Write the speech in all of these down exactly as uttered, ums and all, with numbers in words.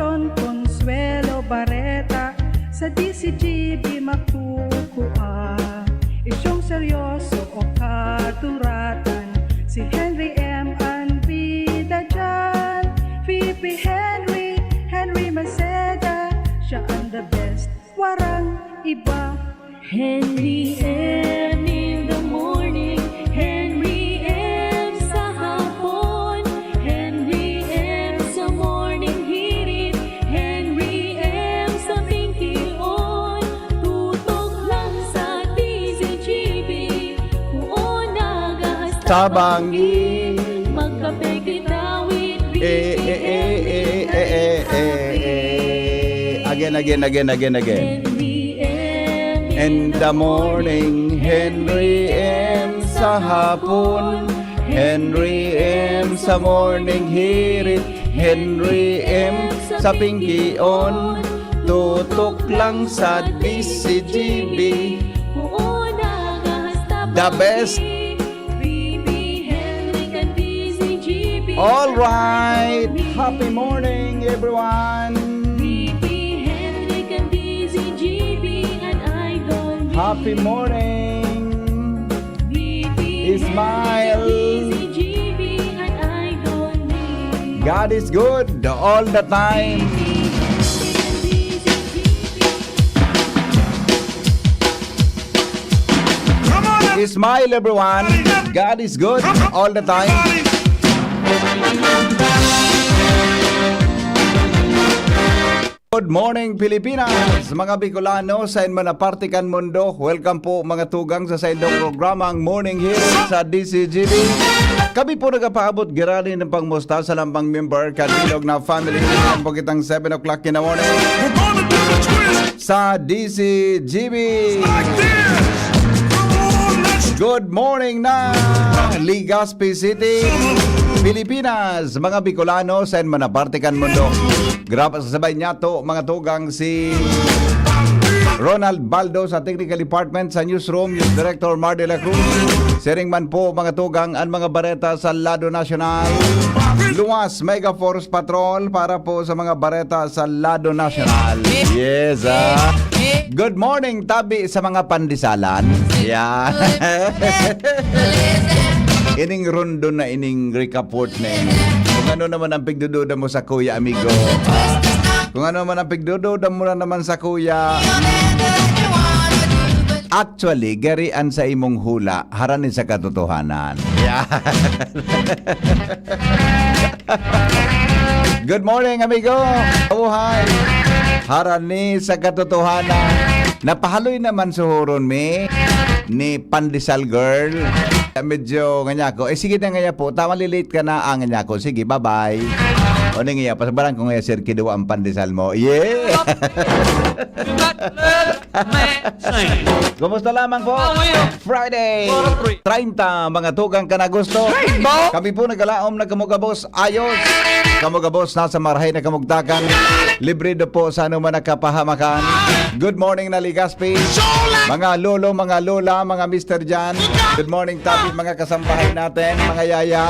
Consuelo Barreta, sa D C G B makukua. Isyong seryoso o katuratan, si Henry M ang bida dyan. V P Henry, Henry Maceda, siya ang the best, warang iba. Henry M in the morning, Henry M sa hapon, Henry M sa morning hirit, Henry M sa tingkion, tutok lang sa D Z G B, puon nagahas tabangi. Magkape kita with Eh, eh, eh, eh, eh, eh, eh, eh. Again, again, again, again, again. Henry M In the morning, Henry M sa hapon, Henry M sa morning hirit, Henry M sa pingkion, tutok lang sa D C G B. The best. All right. Happy morning, everyone. Happy morning. Smile. God is good all the time. Smile, everyone. God is good all the time. Good morning, Pilipinas! Mga Bicolano, sa inman na parte kan mundo, welcome po, mga tugang, sa saindong programang Morning Hero sa D C G B. Kami po nagapaabot girani ng pangmusta sa lambang member kan bilog na family. Yan po kitang seven o'clock in the morning sa D C G B. Good morning na Legazpi City, Pilipinas, mga Bicolano, sa inman na parte kan mundo. Grabe sa sabay niyato, mga tugang, si Ronald Baldo sa Technical Department, sa Newsroom, News Director Mar de la Cruz. Siring man po, mga tugang, ang mga bareta sa lado nasyonal. Luwas, Mega Force Patrol para po sa mga bareta sa lado nasyonal. Yes, ah. Good morning, tabi sa mga pandesalan. Yeah. Ining rondo na ining recap Fortnite. Kung ano naman ang pigdududa mo sa kuya, amigo. Kung ano naman ang pigdududa mo na naman sa kuya. Actually, garian sa imong hula, harani sa katotohanan. Yeah. Good morning, amigo. Buhay. Harani sa katotohanan. Napahaloy naman suhuron mi ni Pandesal Girl. Medyo nganyako. Eh, sige na ngaya po. Tama, lilate ka na. Ah, nganyako. Sige, bye-bye. O, ning iya. Pasabaran ko ngaya, sir, kiduwa ang pandesal mo. Yeah! Kumusta lamang po? Friday, treinta, mga tugang kan Agosto. Kami po nagkalaom na kamugabos. Ayos. Kamugabos, nasa marahay na kamugtakan. Libre do po sa anuman na kapahamakan. Good morning na Legazpi. Mga lolo, mga lola, mga Mister Jan. Good morning, tabi, mga kasambahay natin, mga yaya,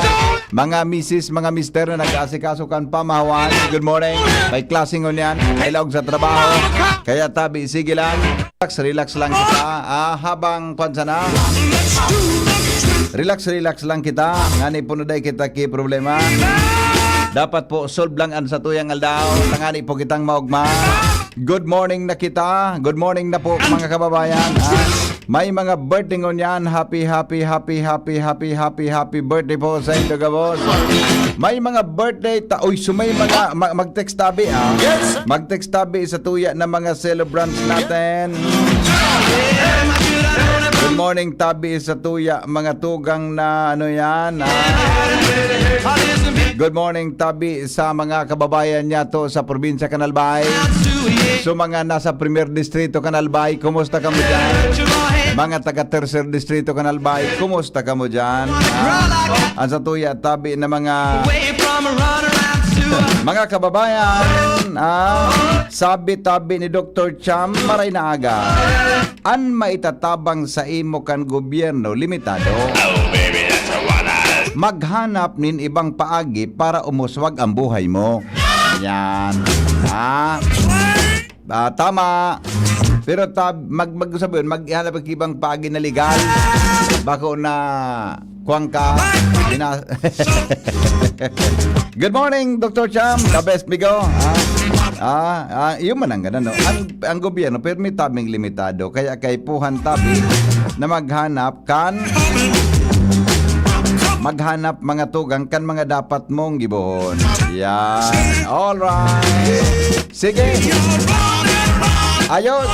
mga misis, mga mister na nag-aasikaso kan pamahawan. Good morning. May klase ngunyan. May laog sa trabaho. Kaya tabi, sige lang. Relax, relax lang kita. Ah, habang kwan sana. Relax, relax lang kita. Ngani po na day kita ki problema. Dapat po, solve lang ang satuyang aldaw. Tangani po kitang maogma. Good morning na kita. Good morning na po, mga kababayan. Ah, may mga birthday ngunyan. Happy, happy, happy, happy, happy, happy, happy birthday po sa inyo, gabos. May mga birthday ta-, uy, so may mga, ma-, mag-text tabi, ah. Mag-text tabi sa tuya na mga celebrants natin. Good morning, tabi sa tuya, mga tugang na ano yan, ah. Good morning, tabi sa mga kababayan niyato sa probinsya kan Albay. So, mga nasa Primer Distrito kan Albay, kumusta kamo dyan? Mga taga Tercer Distrito kan Albay, kumusta kamo dyan? Ah, ang sa tuya, tabi na mga, mga kababayan, ah, sabi tabi ni Doktor Cham, maray na aga. An maitatabang sa imo kan gobyerno, limitado. Maghanap nin ibang paagi para umuswag ang buhay mo. Yan. Ah, ah, tama. Pero tab, mag, mag, sabi yun, maghanap ka ibang paagi na legal. Bako na kuwang ka. Ina- Good morning, Doctor Cham. The best, migo. Ah, ah, ah, yun man ang ganun, no? Ang, ang gobyerno, permi tabing limitado. Kaya kaipuhan tabi na maghanap kan, maghanap mga tugang kan mga dapat mong gibohon. Yan. Alright. Sige. Ayos.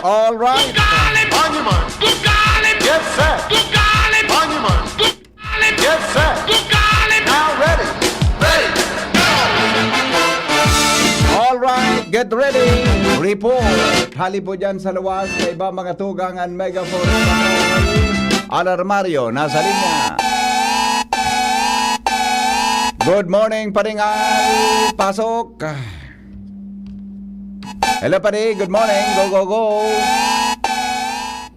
All right. Monument. Get set. Monument. Get set. Now ready. Ready. All right, get ready. Report. Hali po dyan sa luwas, may iba mga tugang ang Mega Force Patrol. Alarmario, nasa linya. Good morning, Paring Al. Pasok. Hello, pare. Good morning. Go, go, go.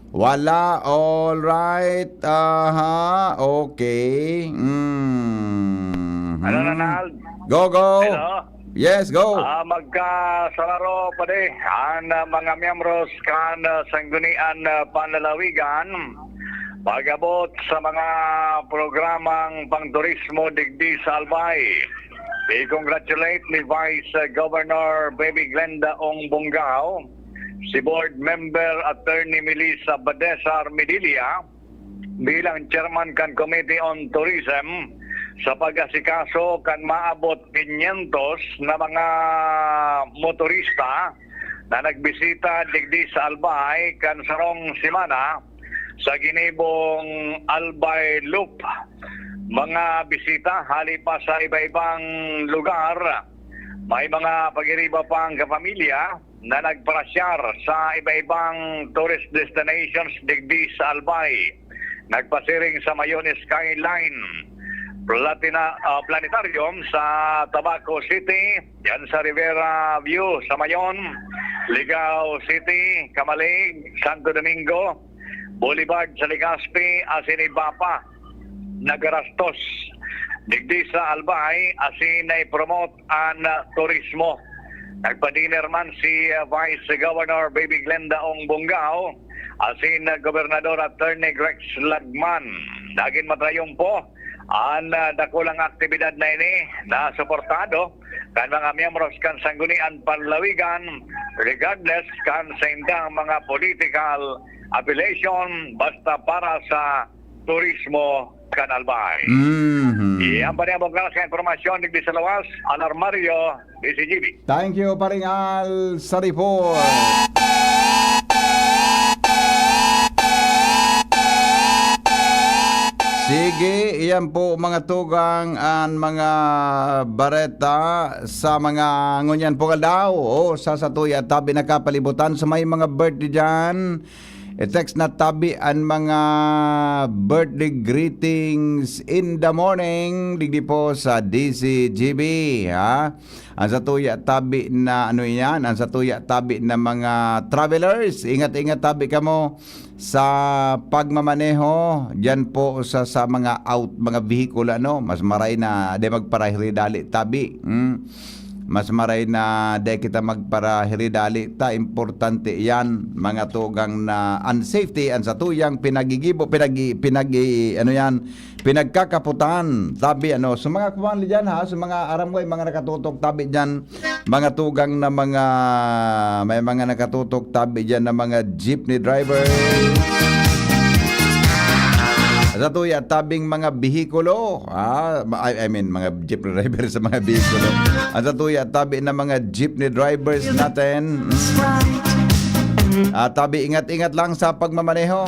Wala. All right. Aha. Okay. Mm. Ano, Ronald? Go, go. Hello? Yes, go. Ah, magkasararo pa di ang ah, mga miyembros kan ah, Sanggunian ah, Panlalawigan pag-abot sa mga programang pangturismo digdi sa Albay. I-congratulate ni Vice ah, Governor Baby Glenda Ong Bongao si Board Member Attorney Melissa Badesar Medilla bilang Chairman kan Committee on Tourism sa pag-asikaso kan maabot quinientos na mga motorista na nagbisita digdi sa Albay kan sarong semana sa ginibong Albay Loop. Mga bisita hali pa sa iba-ibang lugar, may mga pag-iriba pang kapamilya na nagpasyar sa iba-ibang tourist destinations digdi sa Albay. Nagpasiring sa Mayon Skyline Platina, ah, Planetarium sa Tabaco City, yan sa Rivera View sa Mayon, Ligao City, Camalig, Santo Domingo, Boulevard sa Legazpi, asin iba pa nagarastos digdi sa Albay asin na-promote an ah, turismo. Nagpa-dinner man si ah, Vice Governor Baby Glenda Ong Bongao asin ah, Gobernador Attorney Grex Lagman. Nagin matrayumpo an ah, dakulang aktibidad na ini na suportado kan mga miyembros kan Sanggunian Panlawigan regardless kan sa indang mga political affiliation basta para sa turismo kan Albay. Mhm. Iyan pa niya bukas ka impormasyon digdi sa lawas, Alarmario, D C G B. Thank you, Paring Al, sa report. Sige, iyan po mga tugang an mga bareta sa mga ngunyan pong aldaw. O, sa satuya tabi nakapalibutan sa may mga birthday dyan. I-text na tabi an mga birthday greetings in the morning digdi po sa D C G B, ha? Ang satuya tabi na ano yan, ang satuya tabi na mga travelers, ingat-ingat tabi kamo sa pagmamaneho diyan po sa sa mga out mga vehicle ano, mas maray na di magparahiri dali tabi. Hmm. Mas maray na di kita magparahiri dali ta importante yan mga tugang na ang safety ang satuyang pinagigibo pinagi pinagi ano yan pinagkakaputan tabi ano sa mga kuwan diyan ha sa mga aram ko mga nakatutok tabi diyan mga tugang na mga may mga nakatutok tabi diyan na mga jeepney driver sa tuya tabing mga bihikulo ah, I, I mean mga jeepney driver sa mga bihikulo at sa tuya tabi na mga jeepney drivers natin mm, ah, tabi ingat-ingat lang sa pagmamaneho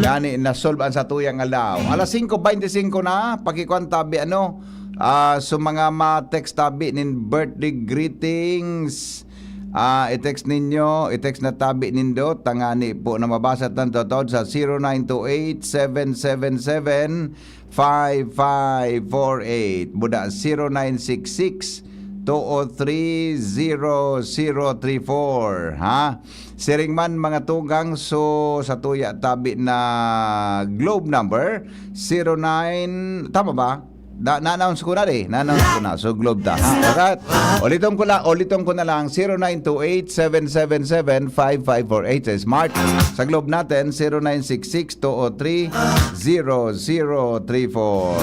Gani na-solve ang satuyang aldaw. Alas singko beintisinko na, pakikuan tabi ano, ah, so mga ma-text tabi nin birthday greetings. Ah, i-text ninyo, i-text na tabi nindo, tangani po na mabasa tan totod sa zero nine two eight, seven seven seven, five five four eight. Buda, zero nine six six, two oh three, zero zero three four, ha? Siring man, mga tugang, so, sa tuya tabi na Globe number, zero nine, tama ba? Na, na-announce ko na, eh. Na-announce ko na. So, Globe ta. Ha? Alright. Uliton ko lang, uliton ko na lang, zero nine two eight, seven seven seven, five five four eight sa Smart. Sa Globe natin, zero nine six six, two oh three, zero zero three four.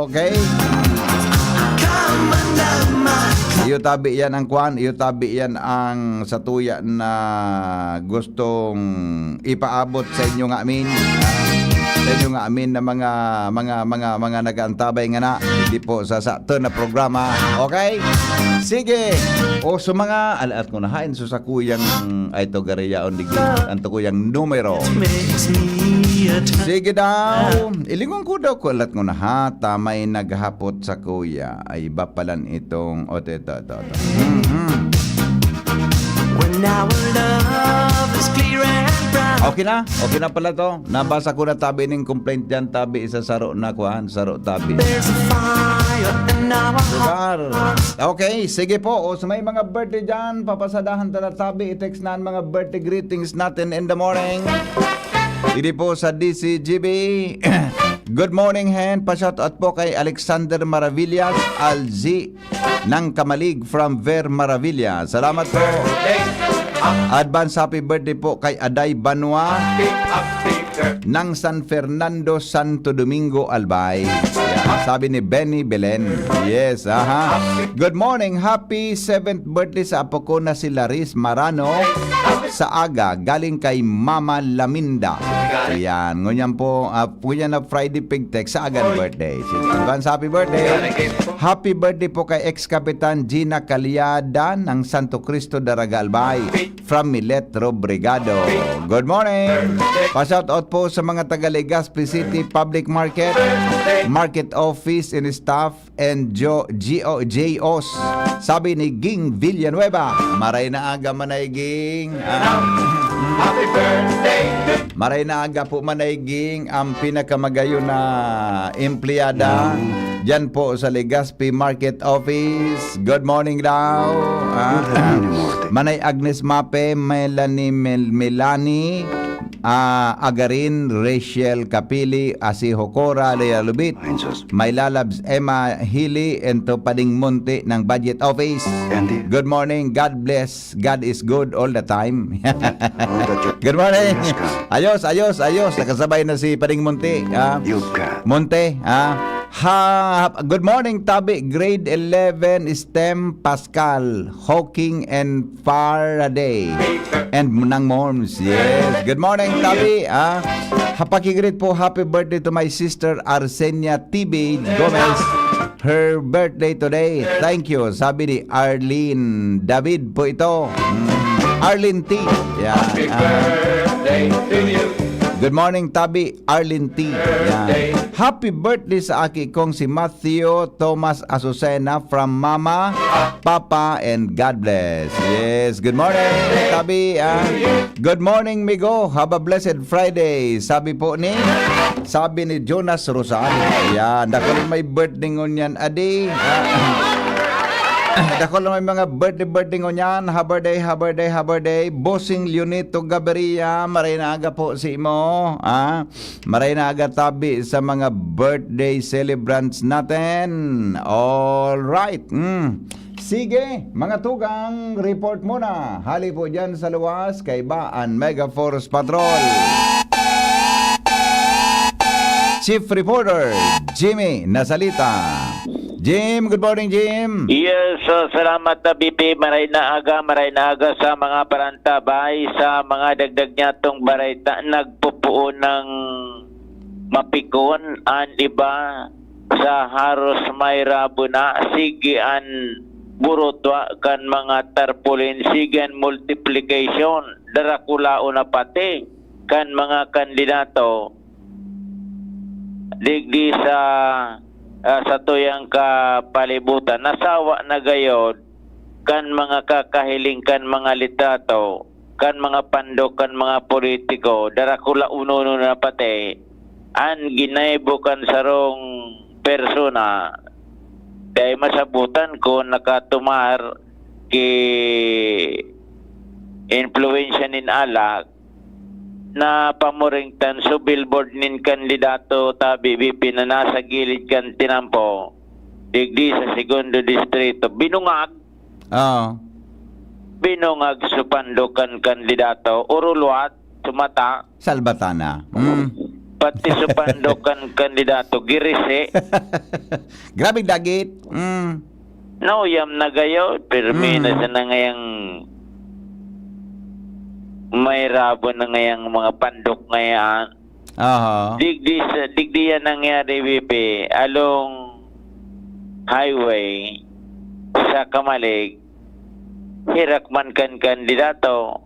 Okay? Iyo tabi yan ang kwan, iyo tabi yan ang satuya na gustong ipaabot sa inyo nga amin. Sa inyo nga amin na mga, mga, mga, mga nag-aantabay nga na, hindi po sa sato na programa. Okay? Sige. O sa mga, alaat ko na hain, so sa kuyang, ay to garayaon, digdi, ang to kuyang numero. Sige daw. Ilingon ko daw, kulat ko na ha, ta may naghapot sa kuya. Ay, iba palan itong, o, ito, ito, ito, ito. Mhm. When our love is clear and bright. Okay na? Okay na pala to. Nabasa ko na tabi ning complaint dyan, tabi isa saro na kuan, saro tabi. There's a fire in our heart. Lugar. Okay, sige po. O, sa may mga birthday dyan, papasadahan ta na tabi, i-text na ang mga birthday greetings natin in the morning. Ini po sa D C G B. Good morning, hen. Pa-shoutout po kay Alexander Maravillas, Alzi ng Kamalig from Ver Maravilla. Salamat po. Advance happy birthday po kay Aday Banwa ng San Fernando, Santo Domingo, Albay. Yan, sabi ni Benny Belen. Yes, aha. Good morning. Happy seventh birthday sa apo ko na si Laris Marano sa aga, galing kay Mama Laminda. Yan. Ngunyan po, ah, ngunyan na Friday pig text sa agan birthday. Sige, advance happy birthday. Happy birthday po kay ex-kapitan Gina Caliada ng Santo Cristo, Daraga, Albay. From Milet Robrigado. Good morning. Pa-shout out po sa mga taga Legazpi City Public Market, Market Office and staff, and Jo-, G O, J Os. Sabi ni Ging Villanueva, "Maray na aga, Manay Ging." Ah. Happy birthday to Maray na aga po, Manay Ging, ang pinakamagayon na empleyada. Diyan po sa Legazpi Market Office. Good morning daw. Ah, Good morning, Morte. Manay Agnes Mape, Melanie Mel-, Melanie, ah, Agarin, Rachel Kapili, Asiho Cora, Lea Lubit. Ay, sus. May lalabs Emma Hili, and to Pading Monte ng Budget Office. Andy. Good morning. God bless. God is good all the time. Oh, that's it. Good morning. Yes, ka. Ayos, ayos, ayos. Nakasabay na si Pading Monte, ah. You've got. Monte, ah. Ha, good morning, Tabi. Grade eleven, STEM, Pascal, Hawking, and Faraday. And ng Morms, yes. Good morning, Tabi, ah. Ha, paki-greet po, happy birthday to my sister, Arsenia T B Gomez. Her birthday today. Thank you, sabi ni Arlene David po ito. Mm. Arlene T. Yeah. Happy Ah. birthday to you. Good morning, Tabi. Arlene T. Yan. Happy birthday sa aki kong si Matthew Thomas Azucena from Mama, Papa, and God bless. Yes, good morning, Tabi, ah. Good morning, Migo. Have a blessed Friday. Sabi po ni, sabi ni Jonas Rosal. Yan, dakul may birthday ngunyan, adi. Ah. Dakul may mga birthday, birthday ngunyan. Happy birthday, happy birthday, happy birthday. Bossing Leonito Gaviria, maray na aga po si imo. Ah. Maray na aga, Tabi, sa mga birthday celebrants natin. All right. Mm. Sige, mga tugang, report muna. Hali po dyan sa luwas, kaiba an Mega Force Patrol. Chief Reporter, Jimmy Nasalita. Jim, good morning, Jim. Yes, so, salamat na, B P. Maray na aga, maray na aga sa mga parantabay, sa mga dagdag niyatong bareta, nagpupuon ng mapikon, an iba sa haros may rabo na, sige an burutwa kan mga tarpaulin, sige an multiplication, darakulaon na pati kan mga kandidato digdi sa, ah, satuyang kapalibutan. Nasawa na gayod kan mga kakahiling kan mga litrato, kan mga pandok, kan mga politiko, darakula unono na pati, an ginaibo kan sarong persona, dai masabutan kun nakatumar ki impluwensya nin alak, na pamuringtan so billboard nin kandidato ta B B P na nasa gilid kan tinampo, digdi sa Segundo Distrito. Binungag, Oo. binungag so pandok kan kandidato, urulwat, sumata, Salbatana. Mm. pati so pandok kan kandidato, girisi. Grabe dagit. Mm. Nauyam na gayo, pirmi na Mm. siya na ngayang may rabon na ngayang mga pandok ngayan. Aha. Digdi sa, digdi yan nangyari, B P, along highway sa Camalig, hirak man kan kandidato,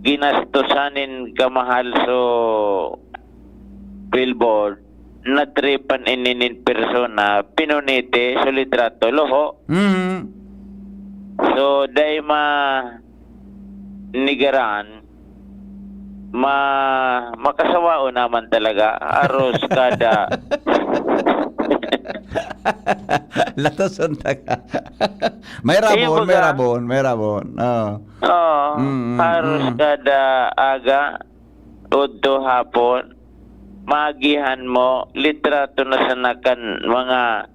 ginastosan nin kamahal so billboard, natripan ini nin persona, pinuniti, so litrato, loho. Mhm. So, dai ma-, nigaran, ma-, makasawao naman talaga. Aros kada Latos unta ka. May Iyo, rabon, may baga. rabon, may rabon. Oo. Oo, Mm, mm, aros mm. kada aga, udto hapon, maagihan mo, litrato na sana kan mga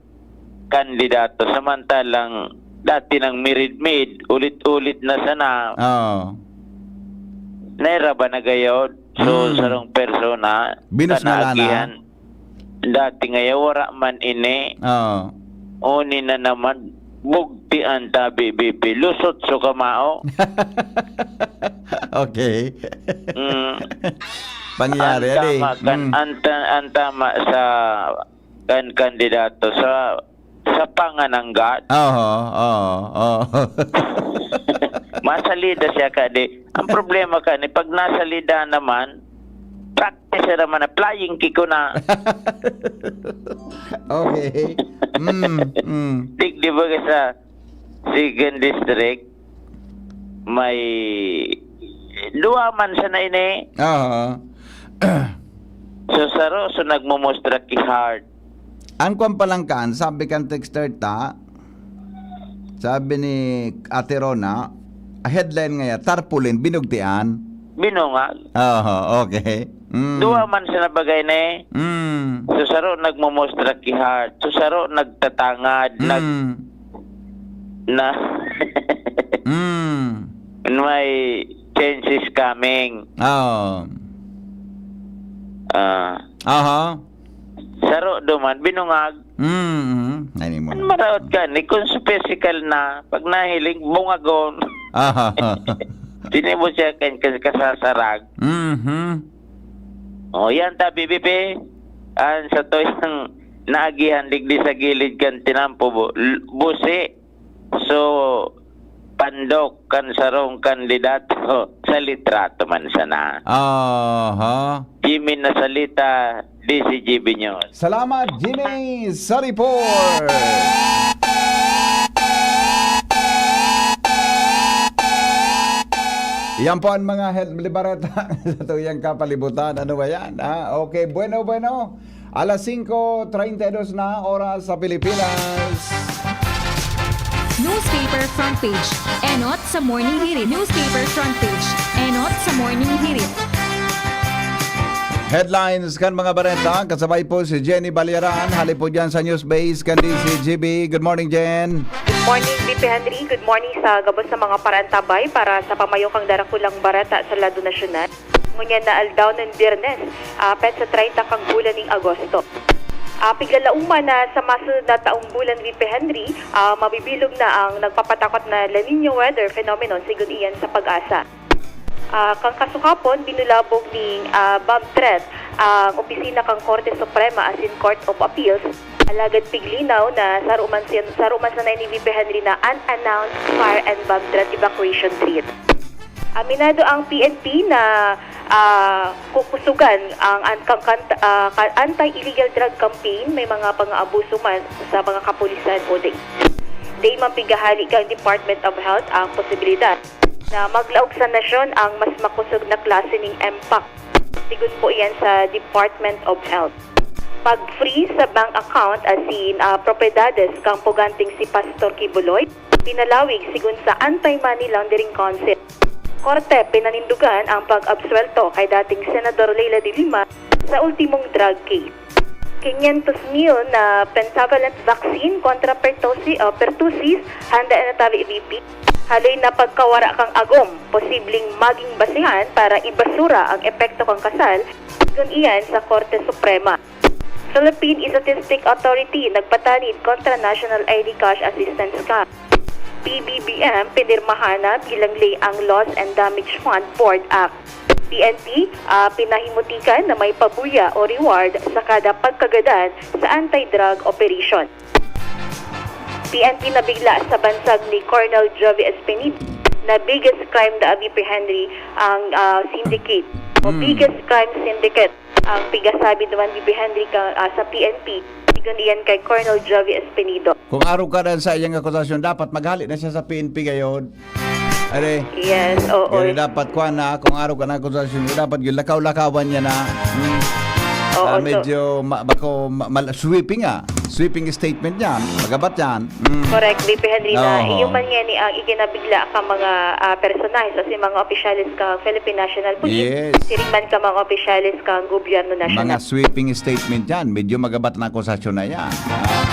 kandidato, samantalang dati nang mirid-mid, ulit-ulit na sana. Oo. Naira ba na gayod? So, Mm. sarong persona, Binus na lana. kanaagihan, dati ngaya wara man ini. Oo. Uni na naman, bugtian ta, B B P. Lusot so kamao. Okay. Mm. Pangyayari, Ang ali. tama kan, Mm. ang ta-, ang tama sa kan kandidato sa, sa pangananggat. Oho, oo, oo. Masalida siya kadi. Ang problema kani, pag nasalida naman, practice naman na, flying kick ko na. Okay. Mm, mm. Digdi ba ka sa Second District, may duwa man sana ini. Oo. So, saro, so nagmumustra ki heart. Ang kwan palang kan, sabi kan texter ta, sabi ni Ate Rona, a headline ngaya, tarpaulin, binugtian. Binungag. Oho, okay. Mm. Duwa man sa nabagay na eh. Mm. So, saro nagmumustra ki heart. So, saro nagtatangad, nag-, Mm. na Mm. may change is coming. Oo. Ah. Aha. Saro duman, binungag. Mm, mm. Ay, ni mo An na. maraot ka, ni kung sa physical na, pag nahiling, bungagon. Aha. Sini mo siya kan, kan kasasarag. Mhm. O, yan ta, B B P. An sa to yung naagihan, digdi sa gilid kan tinampo, bu-, l-, busi. So, pandok kan sarong kandidato sa litrato man sana. Aha. Jimmy Nasalita, D C G B News. Salamat, Jimmy, sa report. Yan po ang mga health bareta sa tuyang kapalibutan. Ano ba yan? Ah, okay, bueno, bueno. Alas singko treinta y dos na, oras sa Pilipinas. Newspaper Front Page, enot sa Morning Hirit. Newspaper Front Page, enot sa Morning Hirit. Headlines kan mga bareta, kasabay po si Jenny Baliaran, hali po dyan sa News Base kan D C G B. Good morning, Jen. Good morning, V P Henry. Good morning sa gabos sa mga paraantabay para sa pamayo kang darakulang bareta sa lado nasyonal. Ngunyan na aldaw nin Biyernes, ah, petsa treinta kang bulan ning Agosto. Ah, piglalauman na sa masunod na taong bulan, V P Henry, ah, mabibilog na ang nagpapatakot na La Niña weather phenomenon, sigon iyan sa PAGASA. Ah, kan kasukapon, binulabog nin, ah, bomb threat ang opisina kan Korte Suprema asin Court of Appeals, alagad piglinaw na saro man sin-, saro man sana ini, V P Henry, na unannounced fire and bomb threat evacuation threat. Aminado ang P N P na, ah, kukusugan ang an-, kan-, kan-, ah, ka-, anti-illegal drug campaign, may mga pang-aabuso man sa mga kapulisan o dai. Dai man pigahali kan Department of Health ang posibilidad na maglaog sa nasyon ang mas makosog na klase ning M POX, sigon po iyan sa Department of Health. Pag-freeze sa bank account asin, ah, propiedades kan puganteng si Pastor Quiboloy, pinalawig sigon sa Anti-Money Laundering Council. Korte pinanindugan ang pag-absuwelto kay dating Senador Leila de Lima sa ultimong drug case. Quinientos mil na pentavalent vaccine kontra pertussis, ah, pertussis, handa na tabi V P. Haloy na pagkawara kan agom, posibleng magin basehan para ibasura ang epekto kan kasal, sigon iyan sa Korte Suprema. Philippine Statistics Authority nagpatanid kontra National I D Cash Assistance Scam. P B B M, pinirmahan na bilang ley ang Loss and Damage Fund Board Act. P N P, ah, pinahimutikan na may pabuya o reward sa kada pagkagadan sa anti-drug operation. P N P, nabigla sa bansag ni Colonel Jovi Espinid na biggest crime da V P Henry ang, ah, syndicate o Mm. biggest crime syndicate ang pigasabi naman ni Henry ka, ah, sa P N P, sigon iyan kay Colonel Jovi Espinido. Kung arog ka dan sa iyang akusasyon, dapat maghali na siya sa P N P gayod. Are, Yes, oo. Gani dapat, kuwan na, kung arog ka na akusasyon, dapat yun, lakaw-lakawan niya na. Hmm. Oo, Ah, so medyo ma-, bako ma-, mal-, sweeping, ah. Sweeping statement niya. Magabat yan. Mm. Correct, V P Henry, na Oho. iyo man ngani ang iginabigla ka mga, ah, personahe o si mga opisyales ka Philippine National Police, Yes. siring man ka mga opisyales ka gobyerno nasyonal. Mga sweeping statement yan. Medyo magabat na akusasyon na yan. Ah.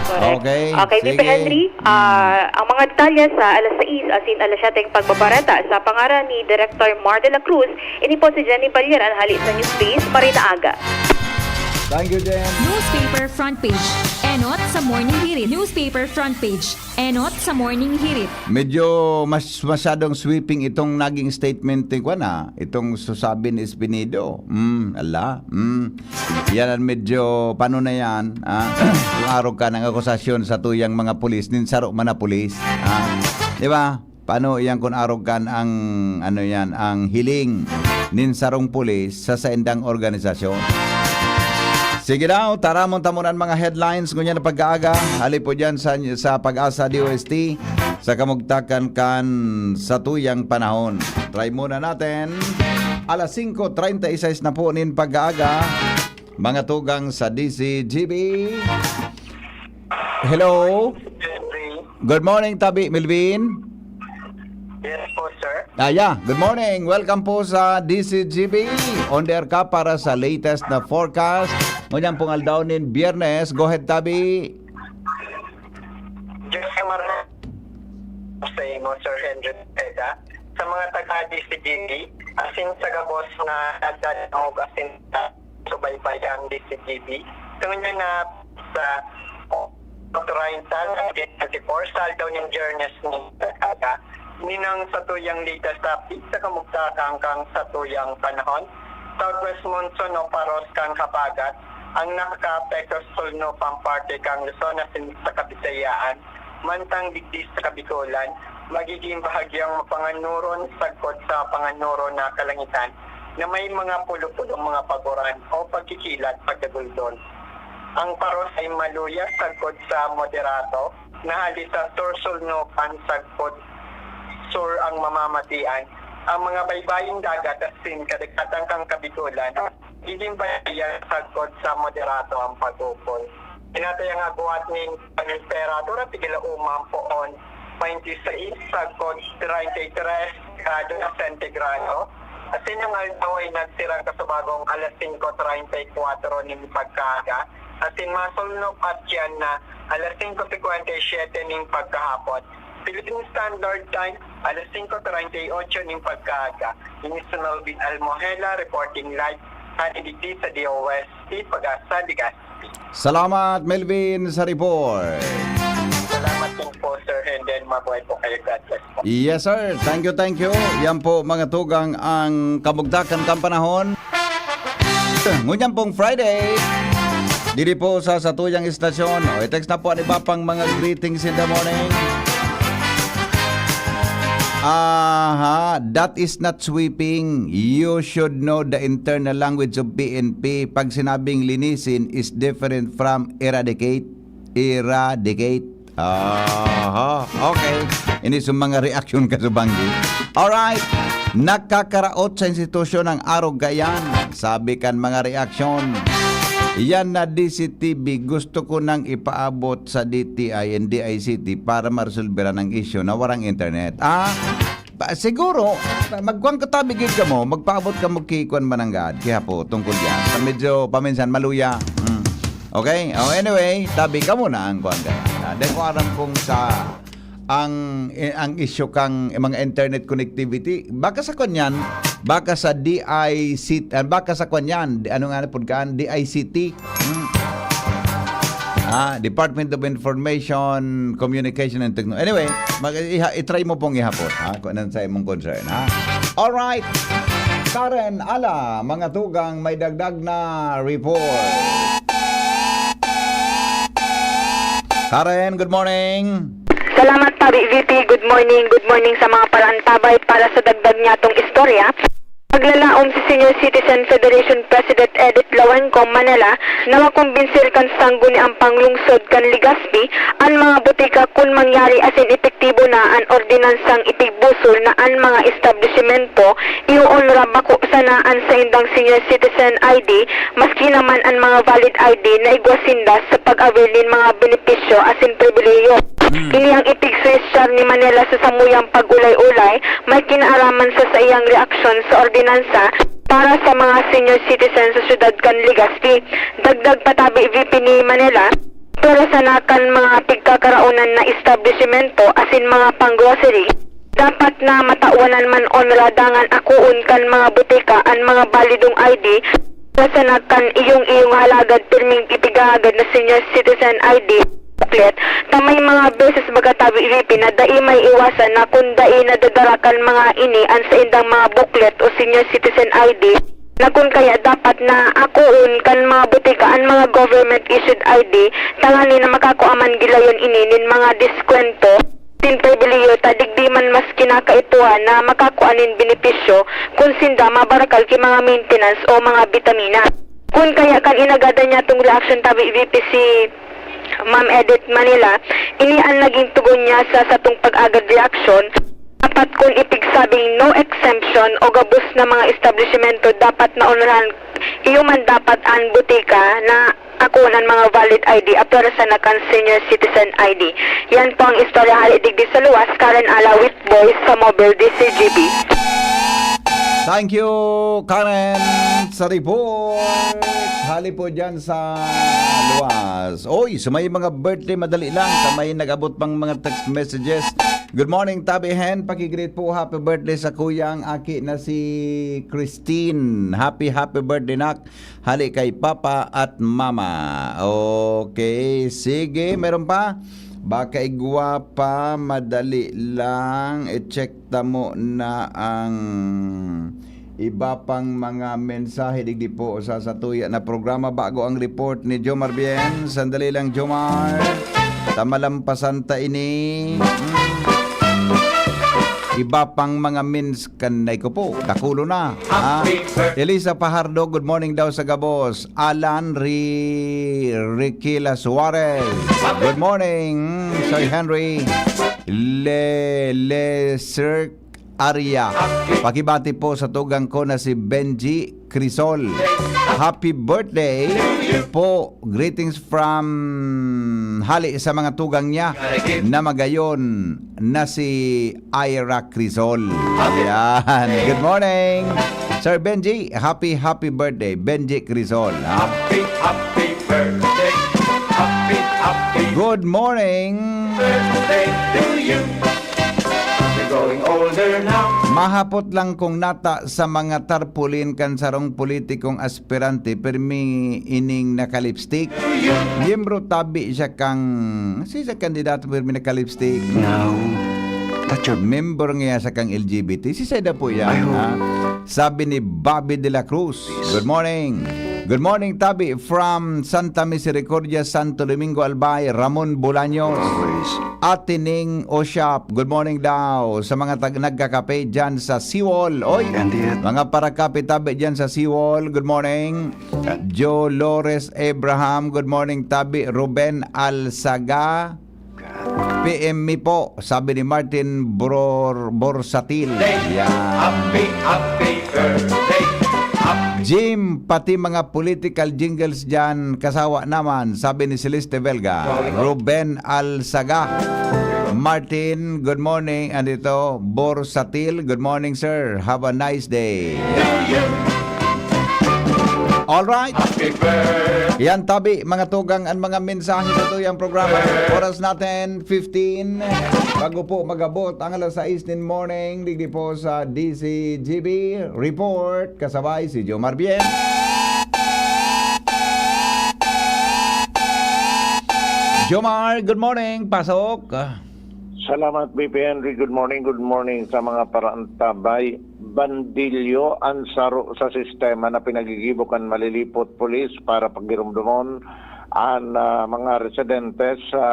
Correct. Okay, Okay, V P sige. Henry, Mm. ah, ang mga detalye sa alas sais asin alas siyete pagbabareta sa pangaran ni Director Mar de la Cruz, ini po si Jenny Balyeran hali sa Newspace, Marina Aga. Thank you, Jen. Newspaper front page. Enot sa Morning Hirit. Newspaper front page. Enot sa Morning Hirit. Medyo mas, masyadong sweeping itong naging statement ni, kwan, ah, itong sasabi ni Espinido. Mm, ala. Mm. Yan ang medyo, paano na yan? Ah, kung arog ka ng akusasyon sa tuyang mga pulis, nin saro man na pulis. Ah, di ba? Paano iyan kun arog kan ang, ano yan, ang hiling nin sarong pulis sa saindang organisasyon? Sige daw, taramon ta muna an mga headlines ngunyan na pagkaaga. Hali po dyan sa, sa Pag-asa D O S T, sa kamugtakan kan satuyang panahon. Try muna natin. Alas singko treinta y seis na po nin pagkaaga, mga tugang sa D C G B. Hello? Henry. Good morning, Tabi Melvin. Yes po, sir. Ah, yeah. Good morning. Welcome po sa D C G B. On the air ka para sa latest na forecast. Ngunyan pong aldaw nin Biyernes. Go ahead, Tabi. Just a matter sa imo, Sir Henry Cepeda. Sa mga taga D C G B, asin sa gabos na nagdadangog asin subaybay ang D C G B. Ito nga na sa Oriental, twenty-four, sa aldaw nin Biyernes nin pagkaaga, ninang satuyang latest update sa kamugtakan kan satuyang panahon. Southwest monsoon o paros kan habagat ang nakakaapekto sa sulnopang parte kan Luzon asin sa Kabisayaan, mantang digdi sa Kabikolan, magiging bahagyang mapanganuron sagkod sa panganuron na kalangitan na may mga pulo-pulong mga paguran o pagkikilat pagdaguldon. Ang paros ay maluya sagkod sa moderato na hali sa sur-sulnopan sagkod sur ang mamamatian. Ang mga baybaying dagat asin kadagatan kan Kabikolan, magiging bahagyang sagkod sa moderato ang pag-ukol. Tinatayang agwat nin temperatura, pigila umang poon, twenty-six sagkod treinta y tres grado na sentigrado. Asin ang aldaw ay nagsirang kasubagong alas singko treinta y kwatro nin pagkaaga. Asin masulnop at yan na alas singko cincuenta y siete nin pagkahapon. Philippine Standard Time, alas singko treinta y ocho nin pagkaaga. Ini si Melvin Almohela reporting live, hali digdi sa D O S T, Pag-asa, Legazpi. Salamat, Melvin, sa report. Salamat din po, Sir Hendon. Mabuhay po kayo. God bless po. Yes, sir. Thank you, thank you. Yan po, mga tugang, ang kamugtakan kan panahon. Ngunyan pong Friday, diri po sa satuyang istasyon. O, i-text na po ang iba pang mga greetings in the morning. Aha, that is not sweeping. You should know the internal language of P N P. Pag sinabing linisin is different from eradicate. Eradicate. Aha, okay. Ini sa mga reaksyon ka sa banggi. Alright. Nakakaraot sa institusyon ang arog kaiyan. Sabi kan mga reaksyon. Yan na D C T V, gusto ko nang ipaabot sa D T I and D I C T para maresolbera ng isyu na warang internet. Ah, pa, siguro, magkuhan ka tabi gid kamo, magpaabot kamo ki kuwan mananggad, ki Hapo, tungkol yan. Sa medyo paminsan maluya. Mm. Okay? Oh, anyway, tabi ka muna ang kuwan ka. Ah, di ko alam kung sa ang, eh, ang isyu kang, eh, mga internet connectivity. Baka sa kuwan yan, baka sa D I C, ah, baka sa kuwan yan, di, ano nga na pud kaan, D I C T. Hmm. Ah, Department of Information, Communication and Technology. Anyway, mag, iha, i-try mo pong ihapon, ha? Kung anong sa imong concern, ha? Alright. Karen, ala, mga tugang may dagdag na report. Karen, good morning. Salamat, Tabi V P. Good morning. Good morning sa mga parantabay para sa dagdag niyatong istorya. Naglalaom si Senior Citizen Federation President Edith Lawenco, Manila, na makumbinsir kan sangguniang panglungsod kan Legazpi an mga butika kun mangyari asin epektibo na an ordinansang itigbusol na an mga establisimento i-oonra bako sana an saindang senior citizen I D, maski naman an mga valid I D na igwa sinda sa pag-avail nin mga benepisyo asin pribilehiyo. Hmm. Ini ang ipigsuhestiyar ni Manila sa samuyang pag-ulay-ulay may kinaaraman sa saiyang reaksyon sa ordinansa para sa mga senior citizen sa siyudad kan Legazpi. Dagdag pa, Tabi V P, ni Manila, pero sana kan mga pigkakaraonan na establisimento asin mga pang-grocery, dapat na matawanan man onra dangan akoon kan mga butika an mga balidong I D, para sana kan iyong-iyong halagad pirming ipigahagad na senior citizen I D booklet, ta may mga beses baga, Tabi V P, na dai maiiwasan na kun dai nadadara kan mga ini an saindang mga booklet o senior citizen I D, na kun kaya dapat na akoon kan mga butika an mga government-issued I D, tanganing makakua man gilayon ini nin mga diskwento, nin pribilehiyo, ta digdi man mas kinakaipuhan na makakua nin benepisyo kun sinda mabarakal ki mga maintenance o mga bitamina. Kun kaya kan inagadan niyatong reaksyon, Tabi V P, si Ma'am Edith Manila, ini an naging tugon niya sa satong pag-agad reaksyon. Dapat kun ipigsabing no exemption o gabos na mga establisimento, dapat na onrahan iyo man dapat an butika na akoon an mga valid I D, apwera sana kan senior citizen I D. Yan po ang istorya hali digdi sa luwas, Karen Ala with Voice sa Mobile D C G B. Thank you, Karen, sa report. Hali po dyan sa luwas. Oy, sa may mga birthday, madali lang. Sa may nag-abot pang mga text messages. Good morning, Tabi Hen. Pakigreet po, happy birthday sa kuyang aki na si Christine. Happy, happy birthday, nak. Hali kay Papa at Mama. Okay, sige, meron pa? Baka igwa pa, madali lang. I-check tamo na ang iba pang mga mensahe digdi po sa satuya na programa. Bago ang report ni Jomar Bien. Sandali lang, Jomar. Ta malampasan ta ini. Hmm. Iba pang mga mins-, kanay ko po, dakulo na. Ha? Happy birthday. Elisa Fajardo, good morning daw sa gabos. Alan Ri-, Riquila Suarez, good morning. Sir Henry Le-, Le-, Sir Aria. Pakibati po sa tugang ko na si Benji Crisol. Happy birthday po. Greetings from, hali sa mga tugang niya na magayon na si Ira Crisol. Ayan. Good morning, Sir Benji. Happy, happy birthday, Benji Crisol, ha? Happy, happy birthday. Happy, happy Good morning. Birthday to you. You're growing older now. Mahapot lang kung nata sa mga tarpaulin kan sarong politikong aspirante, pirmi ining nakalipstick. Miyembro tabi siya kang, si sa kandidato pirmi nakalipstick. Now, that you're Member niya sa kang L G B T. Si Seda po yan, Ay, ho. ha? Sabi ni Bobby de la Cruz. Good morning. Good morning, Tabi, from Santa Misericordia, Santo Domingo, Albay, Ramon Bolaños. Always. Ate Ning Oshap, good morning daw sa mga tag-, nagkakape dyan sa Seawall. Oy, And yet mga parakape tabi dyan sa Seawall, good morning. Dolores Abraham, good morning, Tabi. Ruben Alzaga, P M me po, sabi ni Martin Bror Borsatil. Yan. Happy, happy birthday. Happy Jim, pati mga political jingles dyan, kasawa naman, sabi ni Celeste Belga. Ruben Alsaga. Martin, good morning. Andito, Borsatil, good morning, sir. Have a nice day. All right. Yan tabi, mga tugang, ang mga mensahe sa tuyang programa. Oras natin, fifteen. Bago po magabot ang alas sais nin morning, digdi po sa D C G B Report, kasabay si Jomar Bien. Jomar, good morning. Pasok. Salamat, B P Henry. Good morning, good morning sa mga paraantabay. Bandilyo an saro sa sistema na pinagigibo kan Malilipot Police para pagirumdomon an, ah, mga residente sa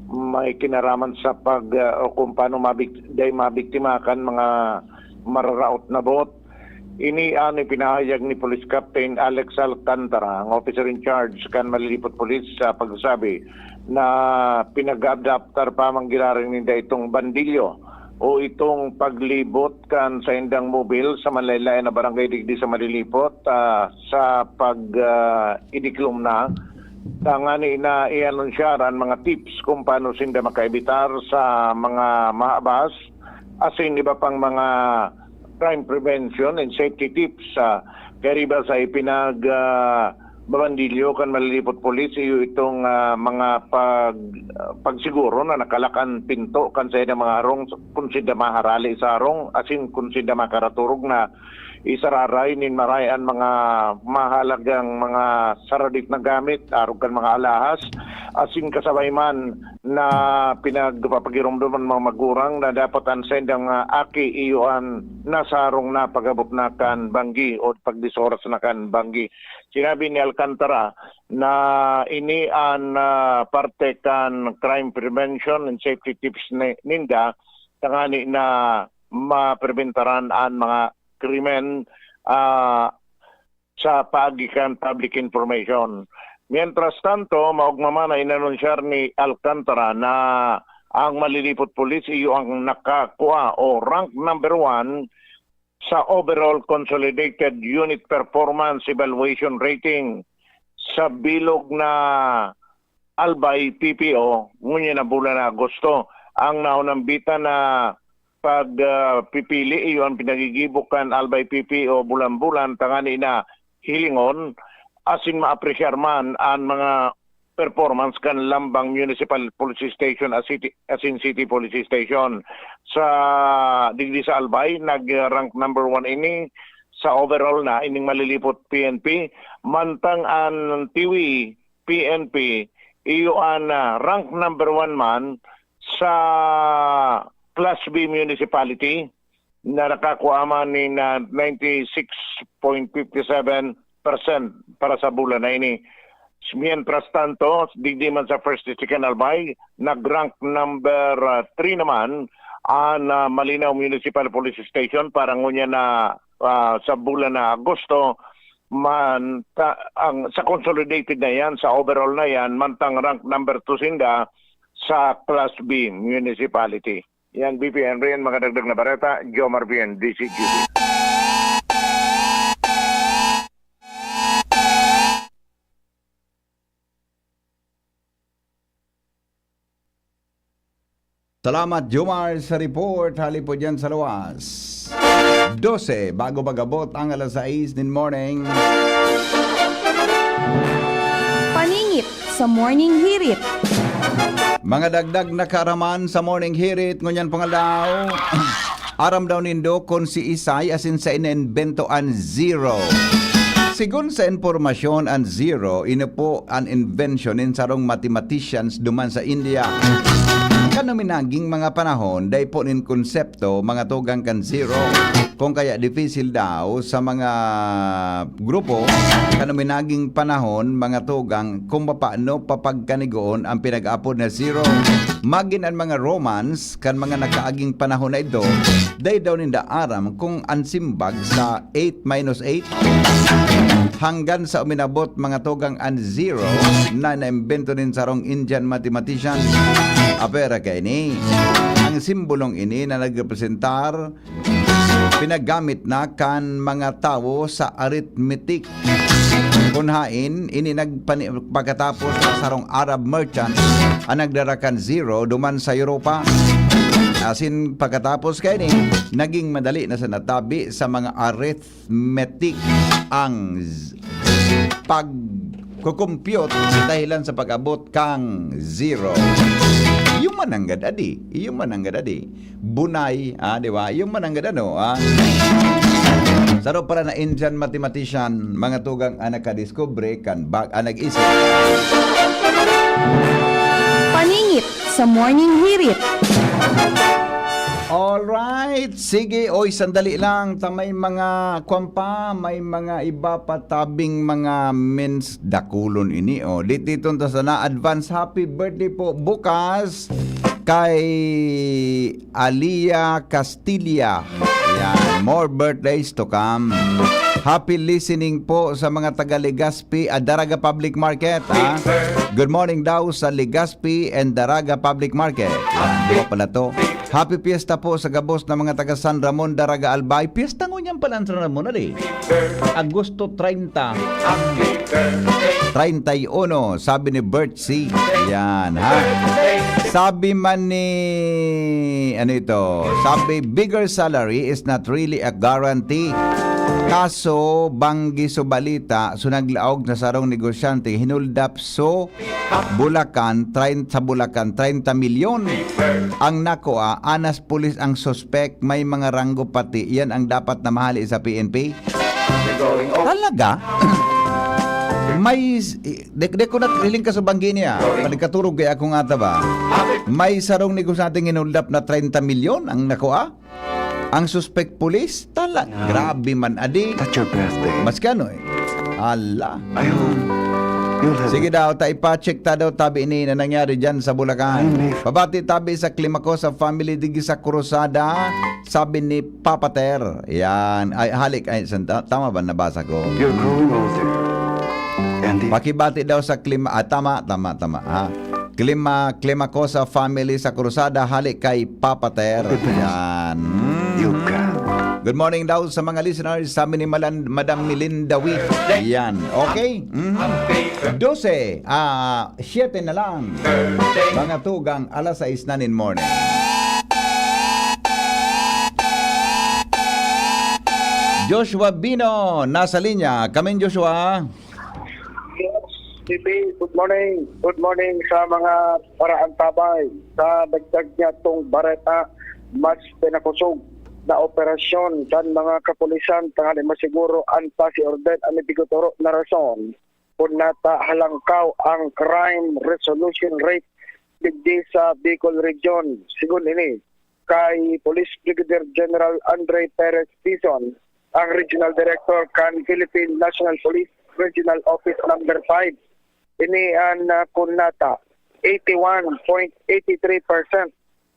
may kinaraman sa pag, ah, o kung paano mabik-, dai mabiktima kan mga mararaot na boot. Ini an ipinahayag ni Police Captain Alex Alcantara, ang officer in charge kan Malilipot Police, sa pagsabi na pinag-aadaptar pa man giraray ninda itong bandilyo o itong paglibot kan saindang mobil sa manlaen-laen na barangay digdi sa Malilipot, ah, sa pag, ah, idiklom na. Tangani na i-anunsiyar an mga tips kung paano sinda makaebitar sa mga mahabas, asin iba pang mga crime prevention and safety tips, ah, kaya riba sa ipinag, ah, babandilyo kan Malilipot Police, iyo itong, ah, mga pag, pagsiguro na nakalakan pinto kan saindang mga harong, kung sinda maharali sa harong, asin kung sinda makaraturog na isararay nin maray an mga mahalagang mga saradit na gamit, arog kan mga alahas, asin kasabay man na pinagpapagiromdom an mga magurang na dapat an saindang, ah, aki iyo an nasa harong na pag-abot na kan banggi o pagdisoras na kan banggi. Sinabi ni Alcantara na ini an, ah, parte kan crime prevention and safety tips ni, ninda, tangani na mapreventaran an mga krimen, ah, sa paagi kan public information. Mientras tanto, maogma man na inanunsiyar ni Alcantara na ang Malilipot Police iyo ang nakakua o rank number one sa overall consolidated unit performance evaluation rating sa bilog na Albay P P O ngunyan na bulan na Agosto. Ang naunambitan na pag, ah, pipili, iyo an pinagigibo kan Albay P P O bulan-bulan, tangani na hilingon asin maapresyar man an mga performance kan Lambang Municipal Police Station as city, asin City Police Station. Sa, digdi sa Albay, nag-rank number one ini sa overall na ining Malilipot P N P. Mantang an Tiwi P N P, iyo an, ah, rank number one man sa Class B municipality na nakakua man nin, ah, ninety six point fifty seven percent para sa bulan na ini. Mientras tanto, digdi man sa First District kan Albay, nag-rank number, ah, three naman an, ah, Malinaw Municipal Police Station para ngunyan na, ah, sa bulan na Agosto, man, ta-, ang, sa consolidated na yan, sa overall na yan, mantang rank number two sinda sa Class B municipality. Yan, B P Henry, ang mga dagdag na bareta, Jomar Bien, D C G B. Salamat, Jomar, sa report. Hali po dyan sa luwas. Dose, bago magabot ang alas sais nin morning. Paningit sa Morning Hirit. Mga dagdag na kaaraman sa Morning Hirit, ngunyan pangalaw. Aram daw nindo kun siisay asin saen naimbento an zero. Sigon sa impormasyon, an zero, ini po an invention nin sarong mathematicians duman sa India. Kan uminaging mga panahon, dai po nin konsepto, mga tugang kan zero. Kung kaya dipisil daw sa mga grupo, kan uminaging panahon, mga tugang, kung papaano papagkanigoon ang pinag-apod na zero. Magin an mga Romans, kan mga nakaaging panahon na idto, dai daw ninda aram kung an simbag sa eight minus eight, hanggan sa uminabot mga tugang an zero na naimbento nin sarong Indian mathematician. Apera kaini, ang simbolong ini na nagrepresentar, pinagamit na kan mga tawo sa arithmetic. Kun hain, ini nagpani-, pagkatapos sa sarong Arab merchant ang nagdara kan zero duman sa Europa. Asin pagkatapos kaini, naging madali na sa natabi sa mga arith- metik ang z-, pagko-compute dahilan sa pag-abot kang zero. Iyo man nanggad adi, iyo man nanggad adi. Bunay, ah, di ba? Iyo man nanggad ano, ah. Saro pala na Indian mathematician, mga tugang ang nakadiskubre kan bag-, ang nag-isip. Paningit sa Morning Hirit. Alright, sige. Oy, sandali lang. Ta may mga, kwan pa, may mga iba pa tabing mga mens dakulon ini, oh. Di, dito ta sana, advance happy birthday po bukas kay Alia Castilla. Yan, more birthdays to come. Happy listening po sa mga taga Legazpi, ah, Daraga Public Market, ha? Good morning daw sa Legazpi and Daraga Public Market. Yan, di ba pala to? Happy Fiesta po sa gabos na mga taga San Ramon, Daraga, Albay. Fiesta ngunyan pala ang San Ramon, ali? Agosto treinta. Treinta y uno, sabi ni Bert C. Yan, ha? Sabi man ni, ano ito? Sabi, bigger salary is not really a guarantee. Kaso, banggi so balita, so naglaog na sarong negosyante, hinuldap so Bulacan, train-, sa Bulacan, treinta milyon ang nakua, anas pulis ang suspek, may mga ranggo pati. Yan ang dapat na mahali sa P N P. Talaga? May, di, di ko nat-, hiling ka sa banggi niya. Panagkaturog kaya akong ata ba? May sarong negosyanteng hinuldap na treinta milyon ang nakua. Ang suspek pulis, tala, Ah. grabe man, adi. That's your birthday. Mas kano eh. Ala. I hope you'll have Sige daw, ta ipa-check ta daw tabi ini na nangyari dyan sa Bulacan. Ay, may Pabati tabi sa Climacosa family digi sa Cruzada, sabi ni Papa Ter. Yan. Ay, halik. Ay, san-, ta-, tama ba nabasa ko? You're growing older. And the Pakibati daw sa Clima-, ah, tama, tama, tama, ha? Clima-, Climacosa family sa Cruzada, hali kay Papa Ter. Yan. Mhm. Good morning daw sa mga listeners, sabi ni Malan-, Madam Melinda Wee. Yan. Okay? Mhm. Dose, ah, siyete na lang. Mga tugang, alas sais na nin morning. Joshua Bino, nasa linya. Kamin, Joshua. Yes, P P, good morning. Good morning sa mga paraantabay. Sa dagdag niya tong bareta, mas pinakusog na operasyon kan mga kapulisan tanganing masiguro an pasiorden an ipigtuturo na rason kun nata halangkaw ang crime resolution rate digdi sa Bicol Region. Sigon ini, kay Police Brigadier General Andre Perez Tizon, ang Regional Director kan Philippine National Police Regional Office Number five. Ini an, ah, kun nata, eighty-one point eighty-three percent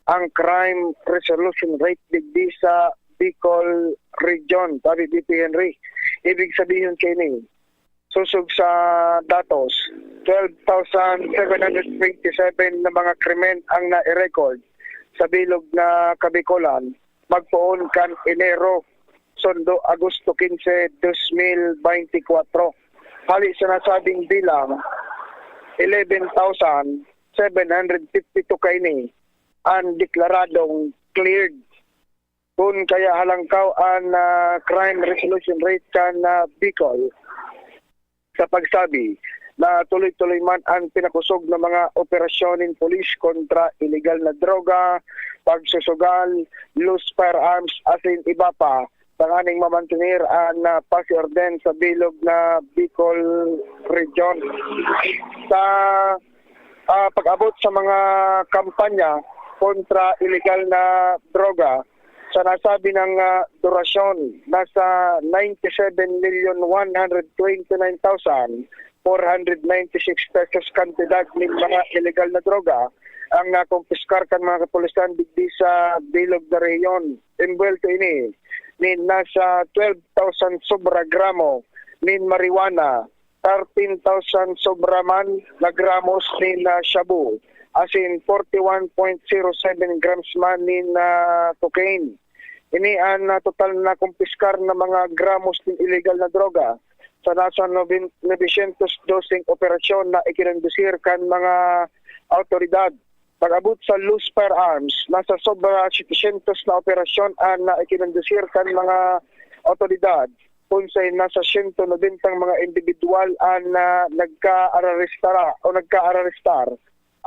ang crime resolution rate digdi sa Bicol Region, sabi ni P P Henry. Ibig sabihin kaini, sosog sa datos, twelve thousand seven hundred twenty-seven na mga krimen ang nai-record sa bilog na Kabicolan magpoon kan Enero sundo Agosto quince, dos mil beintikwatro. Hali sa nasabing bilang, eleven thousand seven hundred fifty-two kaini an deklaradong cleared. Kun kaya halangkaw an, ah, crime resolution rate kan, ah, Bicol, sa pagsabi na tuloy-tuloy man ang pinakusog na mga operasyon nin pulis kontra iligal na droga, pagsusugal, loose firearms, asin iba pa, tanganing mamantener an, ah, pasiorden sa bilog na Bicol Region. Sa, ah, pag-abot sa mga kampanya kontra iligal na droga, sa nasabi nang, ah, durasyon, nasa ninety-seven million one hundred twenty-nine thousand four hundred ninety-six pesos kantidad nin mga iligal na droga ang nakumpiskar kan mga kapulisan digdi sa bilog na rehiyon. Embuwelto ini nin nasa twelve thousand sobra gramo nin marijuana, thirteen thousand sobra man na gramos nin, ah, shabu, asin forty-one point zero seven grams man nin, ah, cocaine. Ini an, ah, total na kumpiskar na mga gramos nin iligal na droga sa nasa noben-, novecientos doseng operasyon na ikinondusir kan mga awtoridad. Pag-abot sa loose firearms, nasa sobra setecientos na operasyon an, ah, ikinondusir kan mga awtoridad, kun saen nasa siyento nobenta mga indibidwal an, ah, nagkaararestara o nagkaararestar,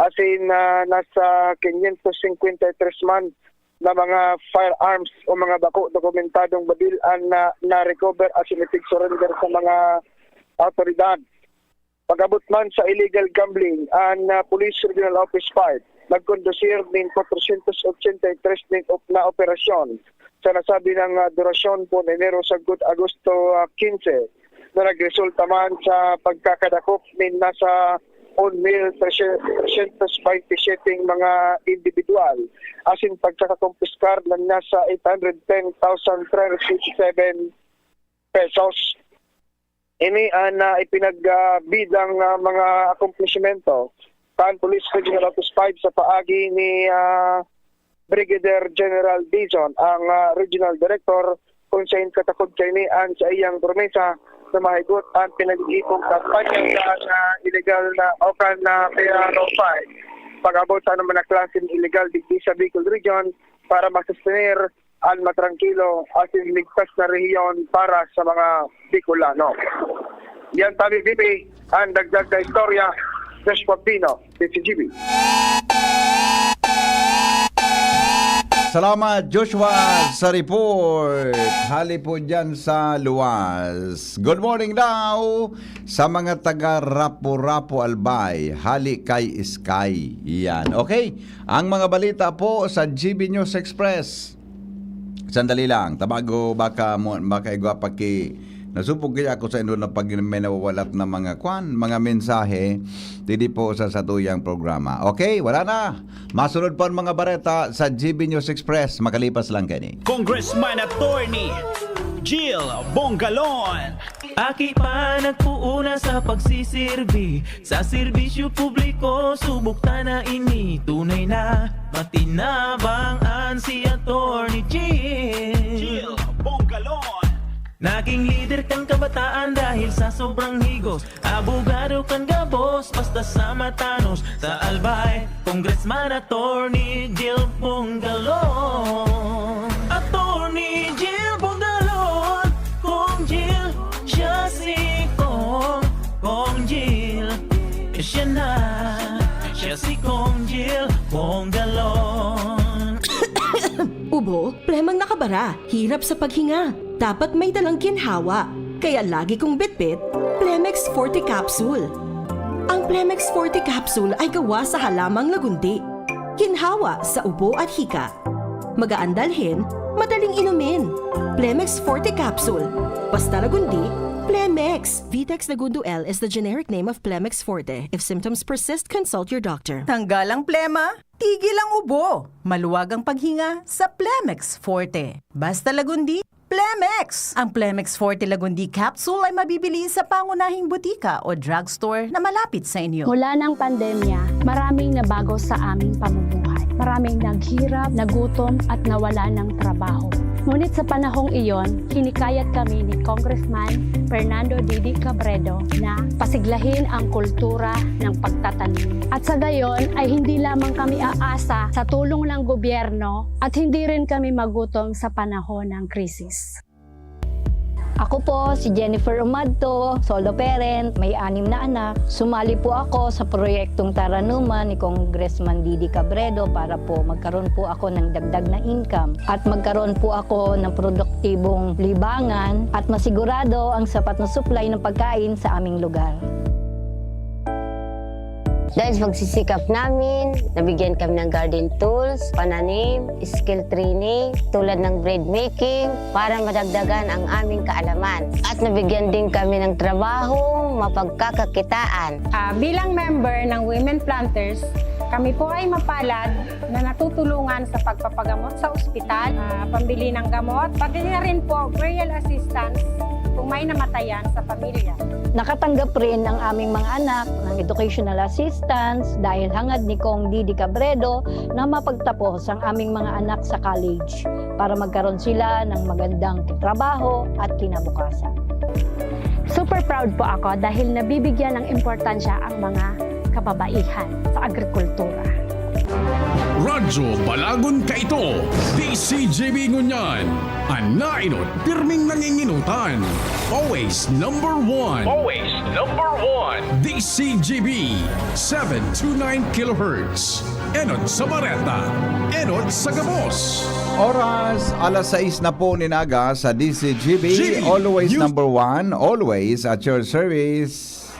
asin, ah, nasa quinientos cincuenta y tres man na mga firearms o mga bako dokumentadong baril an na, na-recover asin ipig-surrender sa mga awtoridad. Pag-abot man sa illegal gambling, an, ah, Police Regional Office five nagkondusir nin kwatrosyentos ochenta y tres nin op-, na operasyon sa nasabi nang, ah, durasyon, poon Enero sagkod Agosto, ah, quince, na nagresulta man sa pagkakadakop nin nasa un mil tresyentos baynte siyete mga indibidwal, asin pagkakakumpiskar ng nasa eight hundred ten thousand three hundred fifty-seven pesos. Ini an, ah, ipinag, ah, bidang, ah, mga akomplishmento kan Police Regional Office five sa paagi ni, ah, Brigadier General Dizon, ang, ah, Regional Director, kun saen katakod kaini an saiyang promesa na mahigot an pinag-iipong kampanya sa, ah, illegal na o kan, ah, P R O five. Pag-abot sa anuman na klaseng illegal digdi sa Bicol Region para masostener an matrangkilo asin ligtas na rehiyon para sa mga Bicolano. Yan, Tabi Bibi, ang dagdag na istorya. Joshua Pino, D C G B. Salamat, Joshua, sa report. Hali po dyan sa luwas. Good morning daw sa mga taga Rapu-Rapu, Albay. Hali kay Sky. Yan. Okay. Ang mga balita po sa G B News Express. Sandali lang, tabago baka mo baka igwa paki nasupog kaya ako sa indo na pag may nawawalat na mga kwan, mga mensahe, didi po sa satuyang programa. Okay, wala na. Masunod po ang mga bareta sa G B News Express makalipas lang kani. Congressman Attorney Jill Bongalon. Aki pa nagpuuna sa pagsisirbi sa serbisyo publiko, subok ta na ini tunay na matinabang an si Attorney Jill. Jill Bongalon. Naging lider kan kabataan dahil sa sobrang higos, abogado kan gabos basta sa matanos sa Albay. Congressman Attorney Jill Bongalon. Attorney Jill Bongalon. Kong Jill, siya si Kong, Kong Jill. Siya na, siya si Kong Jill Bongalon. Ubo, plemang nakabara, hirap sa paghinga. Dapat may dalang ginhawa. Kaya lagi kong bitbit, Plemex Forte Capsule. Ang Plemex Forte Capsule ay gawa sa halamang lagundi. Ginhawa sa ubo at hika. Magaan dalhin, madaling inumin. Plemex Forte Capsule. Basta lagundi, Plemex! Vitex Lagundo L is the generic name of Plemex Forte. If symptoms persist, consult your doctor. Tanggal ang plema, tigil ang ubo. Maluwag ang paghinga sa Plemex Forte. Basta lagundi, Plemex! Ang Plemex Forte Lagundi Capsule ay mabibili sa pangunahing butika o drugstore na malapit sa inyo. Mula ng pandemya, maraming nabago sa aming pamumuhay. Maraming naghirap, nagutom at nawala ng trabaho. Ngunit sa panahong iyon, hinikayat kami ni Congressman Fernando Didi Cabredo na pasiglahin ang kultura ng pagtatanim. At sa gayon ay hindi lamang kami aasa sa tulong ng gobyerno at hindi rin kami magutom sa panahon ng krisis. Ako po si Jennifer Umadto, solo parent, may anim na anak. Sumali po ako sa proyektong Taranuman ni Congressman Didi Cabredo para po magkaroon po ako ng dagdag na income at magkaroon po ako ng produktibong libangan at masigurado ang sapat na supply ng pagkain sa aming lugar. Dahil sa pagsisikap namin, nabigyan kami ng garden tools, pananim, skill training, tulad ng bread making, para madagdagan ang aming kaalaman. At nabigyan din kami ng trabaho, mapagkakakitaan. Ah, bilang member ng Women Planters, kami po ay mapalad na natutulungan sa pagpapagamot sa ospital, ah, pambili ng gamot, pati na rin po burial assistance. kung may namatayan sa pamilya. Nakatanggap rin ang aming mga anak ng educational assistance dahil hangad ni Cong Didi Cabredo na mapagtapos ang aming mga anak sa college para magkaroon sila ng magandang trabaho at kinabukasan. Super proud po ako dahil nabibigyan ng importansya ang mga kababaihan sa agrikultura. Radyo Balagon Kaito, D C G B ngunyan. An nainot, pirming nanginginutan. Always number one. Always number one. D C G B, seven two nine kilohertz. Enot sa bareta, enot sa gabos. Oras, alas sais na po nin aga sa D C G B. G B, Always news- number one, always at your service.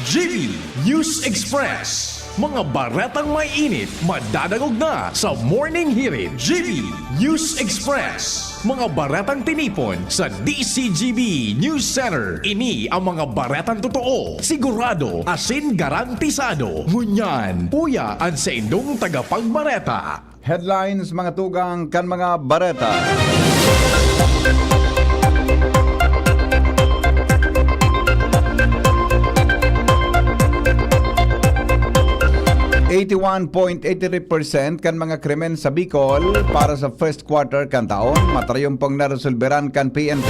G B News Express. Mga baretang may init, madadangog na sa Morning Hirit. G B News Express. Mga baretang tinipon sa D C G B News Center. Ini ang mga baretang totoo, sigurado, asin garantisado. Ngunyan, uya an saindong tagapagbareta. Headlines, mga tugang kan mga bareta. Eighty-one point eighty-three percent kan mga krimen sa Bicol para sa first quarter kan taon, matrayumpong naresolberan kan P N P.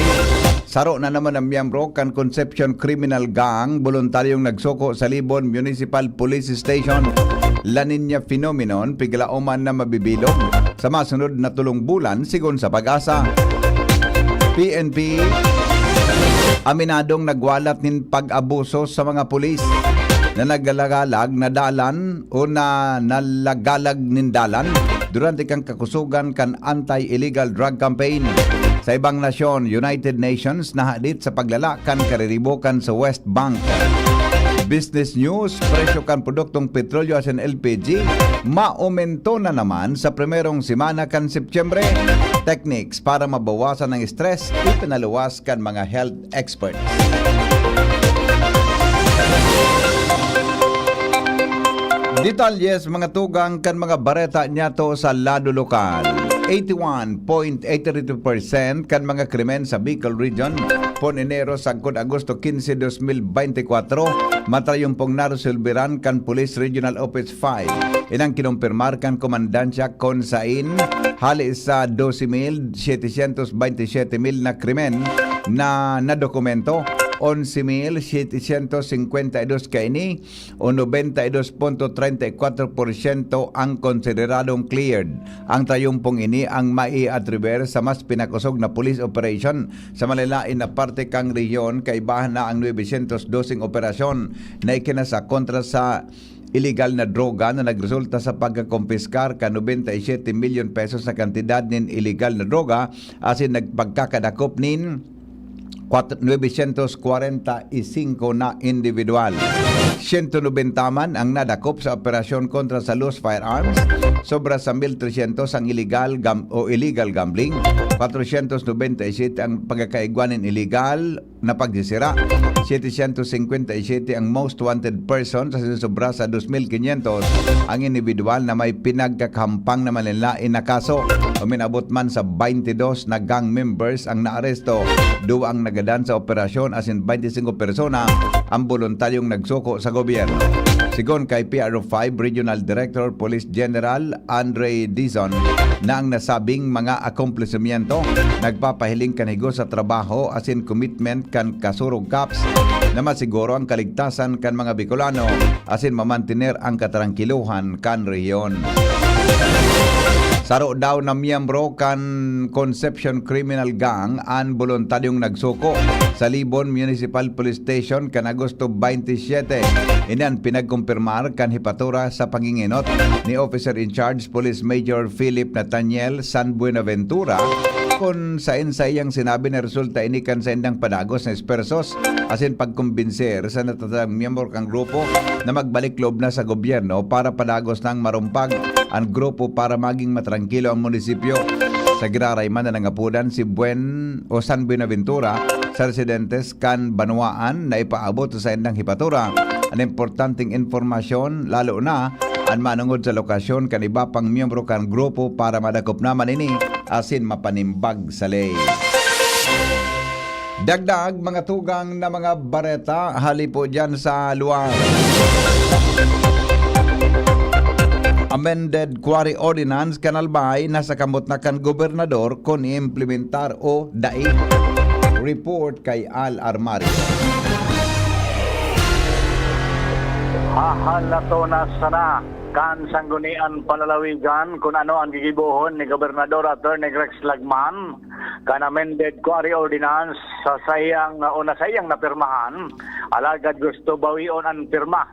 Saro na naman ang miyembro kan Concepcion Criminal Gang, boluntaryong nagsuko sa Libon Municipal Police Station. La Niña phenomenon, piglaoman na mabibilog. Sa masunod na tulong bulan, sigon sa PAGASA. P N P, aminadong nagwalat nin pag-abuso sa mga pulis na nagalagalag na dalan o na nalagalag nin dalan durante kan kakusogan kan anti-illegal drug campaign. Sa ibang nasyon, United Nations nahadit sa paglala kan kariribokan sa West Bank. Business News, presyo kan produktong petrolyo asin L P G, maomento na naman sa primerong semana kan Setyembre. Techniques para mabawasan ang stress, ipinaluwas kan mga health experts. Detalye sa mga tugang kan mga bareta niyato sa lado lokal. Eighty-one point eighty-two percent kan mga krimen sa Bicol Region, pon Enero sagkod Agosto quince, dos mil beintikwatro, matrayumpong naresolberan kan Police Regional Office five. Inang kinumpirmar kan komandansya kon sain, hali sa doce mil setecientos veintisiete mil na krimen na nadokumento, once mil setecientos cincuenta y dos kaini o noventa y dos punto treinta y cuatro por ciento ang konsideradong cleared. Ang trayumpong ini ang maiatribuir sa mas pinakosog na police operation sa malalain na parte kan rehiyon, kaibahan na ang nuebesyentos doseng operasyon na ikinasa kontra sa iligal na droga na nagresulta sa pagkakompiskar kan noventa y siete milyon pesos na kantidad nin iligal na droga asin nagpagkakadakop nin kwat-, nuebesyentos kwarenta y singko na individual. Siyento nobenta man ang nadakop sa operasyon kontra sa loose firearms, sobra sa mil tresyentos ang iligal gam-, o illegal gambling, kwatrosyentos nobenta y siyete ang pagkakaigwa nin iligal na pagdisira, setecientos cincuenta y siete ang most wanted person, asin sobra sa dos mil quinientos ang individual na may pinagkakahampang na malalain na kaso. Uminabot man sa baintidos na gang members ang naaresto, duwa ang nagadan sa operasyon asin baintisingko persona ang boluntaryong nagsuko sa gobyerno. Sigon kay P R O five Regional Director Police General Andre Dizon na ang nasabing mga akomplesimiento nagpapahiling kan higos sa trabaho asin commitment kan kasurog cops na masiguro ang kaligtasan kan mga Bicolano asin mamantener ang katrangkilohan kan rehiyon. Saro daw na miyembro kan Concepcion Criminal Gang an boluntaryong nagsuko sa Libon Municipal Police Station kan Agosto baintisiyete. Ini an pinagkumpirmar kan hepatura sa pangingenot ni Officer in Charge Police Major Philip Nathaniel San Buenaventura, kun saen saiyang sinabi na resulta ini kan saindang padagos na espersos asin pagkumbinser sa natatanging miyembro kan grupo na magbalik loob na sa gobyerno para padagos nang marumpag an grupo para maging matrangkilo ang munisipyo. Sa giraray man na nangapodan si Buen o San Buenaventura sa residentes kan banwaan na ipaabot sa saindang hepatura an importanteng impormasyon, lalo na an manongod sa lokasyon kan iba pang miyembro kan grupo para madakop naman ini asin mapanimbag sa ley. Dagdag mga tugang na mga bareta hali po dyan sa luwar. Amended Quarry Ordinance kan Albay nasa kamot na kan gobernador kun i-implementar o dai. Report kay Al Armario. Hahalato na sana kan Sanggunian Panlalawigan kun ano ang gigibohon ni Gobernador Attorney Rex Lagman kan amended Quarry Ordinance sa saiyang o na saiyang napirmahan, alagad gusto bawion an pirma.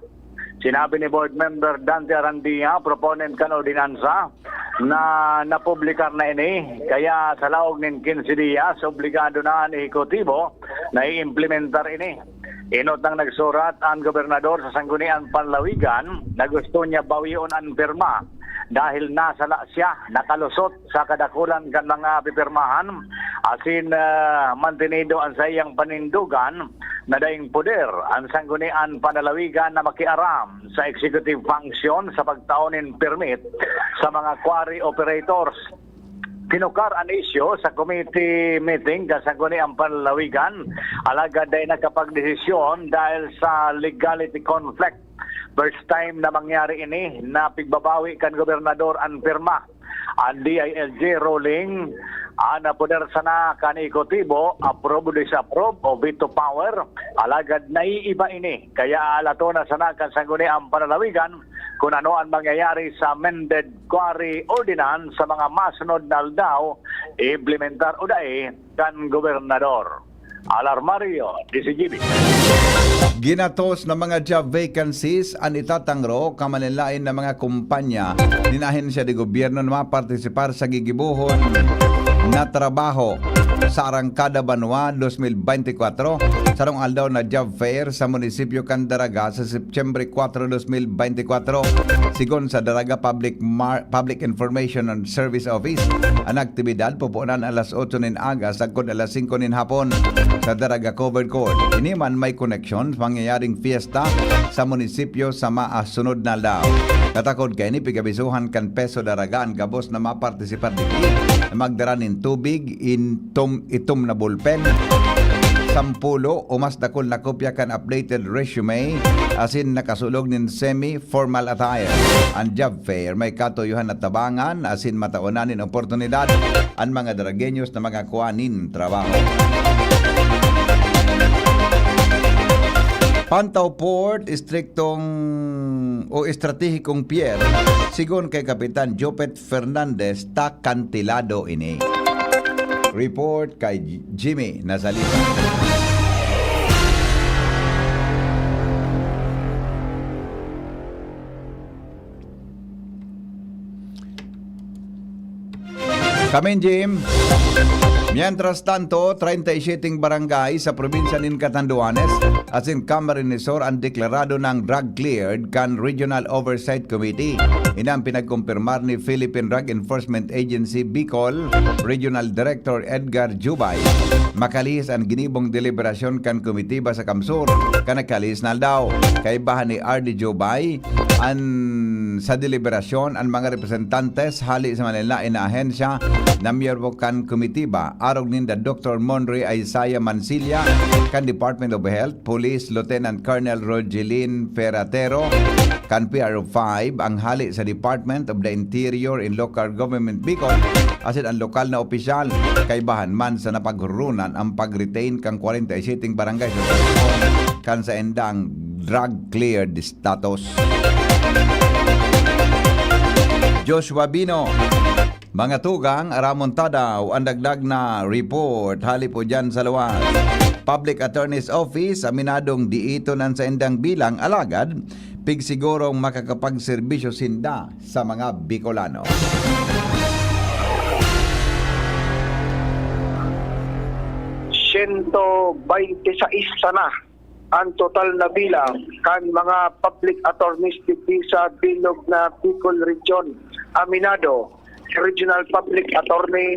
Sinabi ni Board Member Dante Arandia, proponent kan ordinansa, na napublikar na ini, kaya sa laog nin quince dias, obligado na an ehekutibo na i-implementar ini. Enot nang nagsurat an gobernador sa Sangguniang Panlawigan na gusto niya bawion an pirma dahil nasala siya, nakalusot sa kadakulan kan mga pipirmahan asin, ah, mantinido an saiyang panindogan na daing poder an Sangguniang Panlalawigan na makiaram sa executive function sa pagtao nin permit sa mga quarry operators. Tinukar an isyu sa committee meeting kan Sangguniang Panlalawigan, alagad dai nakapagdesisyon dahil sa legality conflict. First time na mangyari ini na pigbabawi kan gobernador an pirma. An D I L G ruling, an poder sana kan ehekutibo, approve o disapprove o veto power, alagad naiiba ini. Kaya alato na sana kan Sangguniang Panlalawigan kun ano an mangyayari sa amended Quarry Ordinance sa mga masunod na aldaw, implementar o dai kan gobernador. Alarmario, D C G B. Ginatos na mga job vacancies an itatangro kan malinlain na mga kumpanya nin ahensya de gobyerno na mapartisipar sa gigibohon na trabaho sa Arangkada Banwa dos mil beintikwatro, sarong aldaw na job fair sa munisipyo kan Daraga sa Septyembre kwatro, dos mil beintikwatro. Sigon sa Daraga Public Mar-, Public Information and Service Office, an aktibidad pupunan alas otso nin aga sagkod alas singko nin hapon sa Daraga Covered Court. Ini man may koneksyon sa mangyayaring fiesta sa munisipyo sa masunod na aldaw. Katakod kaini, pig-abisohan kan PESO Daraga an gabos na mapartisipar digdi na magdara nin tubig, intom, itom na bolpen, sampulo o mas dakul na kopya kan updated resume, asin nakasulog nin semi-formal attire. An job fair may katuyohan na tabangan asin mataonan nin oportunidad an mga Daragueños na makakuha nin trabaho. Pantaw Port, istriktong o estratehikong pier, sigon kay Kapitan Jopet Fernandez, ta kantilado ini. Report kay Jimmy Nazalita. Kaminjim. Mientras tanto, treinta y siete barangay sa probinsya nin Catanduanes asin Camarines Sur an deklarado nang drug cleared kan Regional Oversight Committee. Ini an pinagkumpirmar ni Philippine Drug Enforcement Agency Bicol Regional Director Edgar Jubay. Makalihis an ginibong deliberasyon kan komitiba sa CamSur kan nagkalihis na aldaw. Kaibahan ni R D Jubay, an sa deliberasyon an mga representantes hali sa malinlain na ahensya na miyembro kan komitiba, arog ninda Doktor Monroy Isaiah Mansilla kan Department of Health, Police Lieutenant Colonel Rogelin Ferratero kan P R O five, ang hali sa Department of the Interior and Local Government Bicol, asin an lokal na opisyal. Kaibahan man sa napaghurunan ang pag-retain kan kwarenta y siyete barangay sa kan saindang drug cleared status. Joshua Bino, mga tugang, aramon ta daw an dagdag na report hali po dyan sa luwas. Public Attorney's Office, aminadong diiton an saindang bilang, alagad pigsigurong makakapagserbisyo sinda sa mga Bicolano. Siyento baynte sais sana an total na bilang kan mga public attorneys digdi sa bilog na Bicol Region. Aminado si Regional Public Attorney,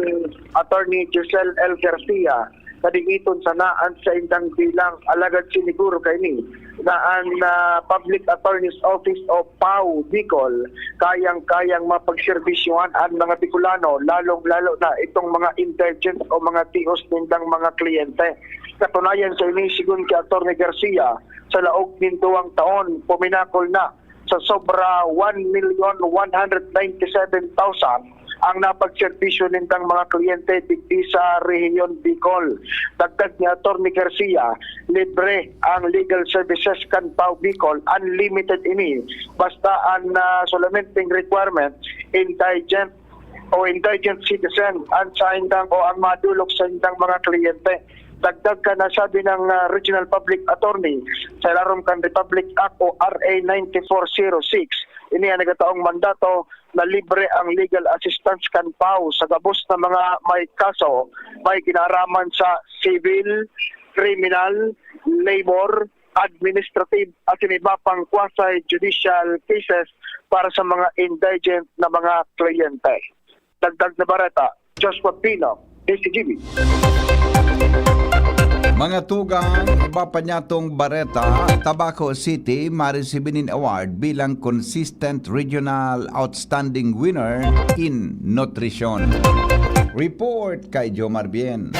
Attorney Giselle L. Garcia Kadiiton sana an saindang bilang, alagad siniguro kaini na an, ah, Public Attorney's Office o PAO Bicol kayang-kayang mapagserbisyohan an mga Bicolano, lalong-lalo na itong mga indigent o mga tios nindang mga kliyente. Katunayan sa ini, sigon ki Attorney Garcia, sa laog nin duwang taon, puminakol na sa sobra one million one hundred ninety-seven thousand ang napagserbisyo nindang mga kliyente digdi sa Rehiyon Bicol. Dagdag ni Attorney Garcia, libre ang legal services kan PAO Bicol, unlimited ini, basta an, ah, solamenteng requirement, indigent o indigent citizen an saindang o ang madulog saindang mga kliyente. Dagdag kan nasabi ng, ah, Regional Public Attorney sa ilarom kan Republic Act o R A ninety-four zero six, ini ang nagataong mandato na libre ang legal assistance kan PAO sa gabos na mga may kaso may kinaraman sa civil, criminal, labor, administrative asin iba pang quasi-judicial cases para sa mga indigent na mga kliyente. Dagdag na bareta, Joshua Pino, D C G B. Mga tugang, iba pa niyatong bareta, Tabaco City maresibi nin award bilang Consistent Regional Outstanding Winner in Nutrition. Report kay Jomar Bien.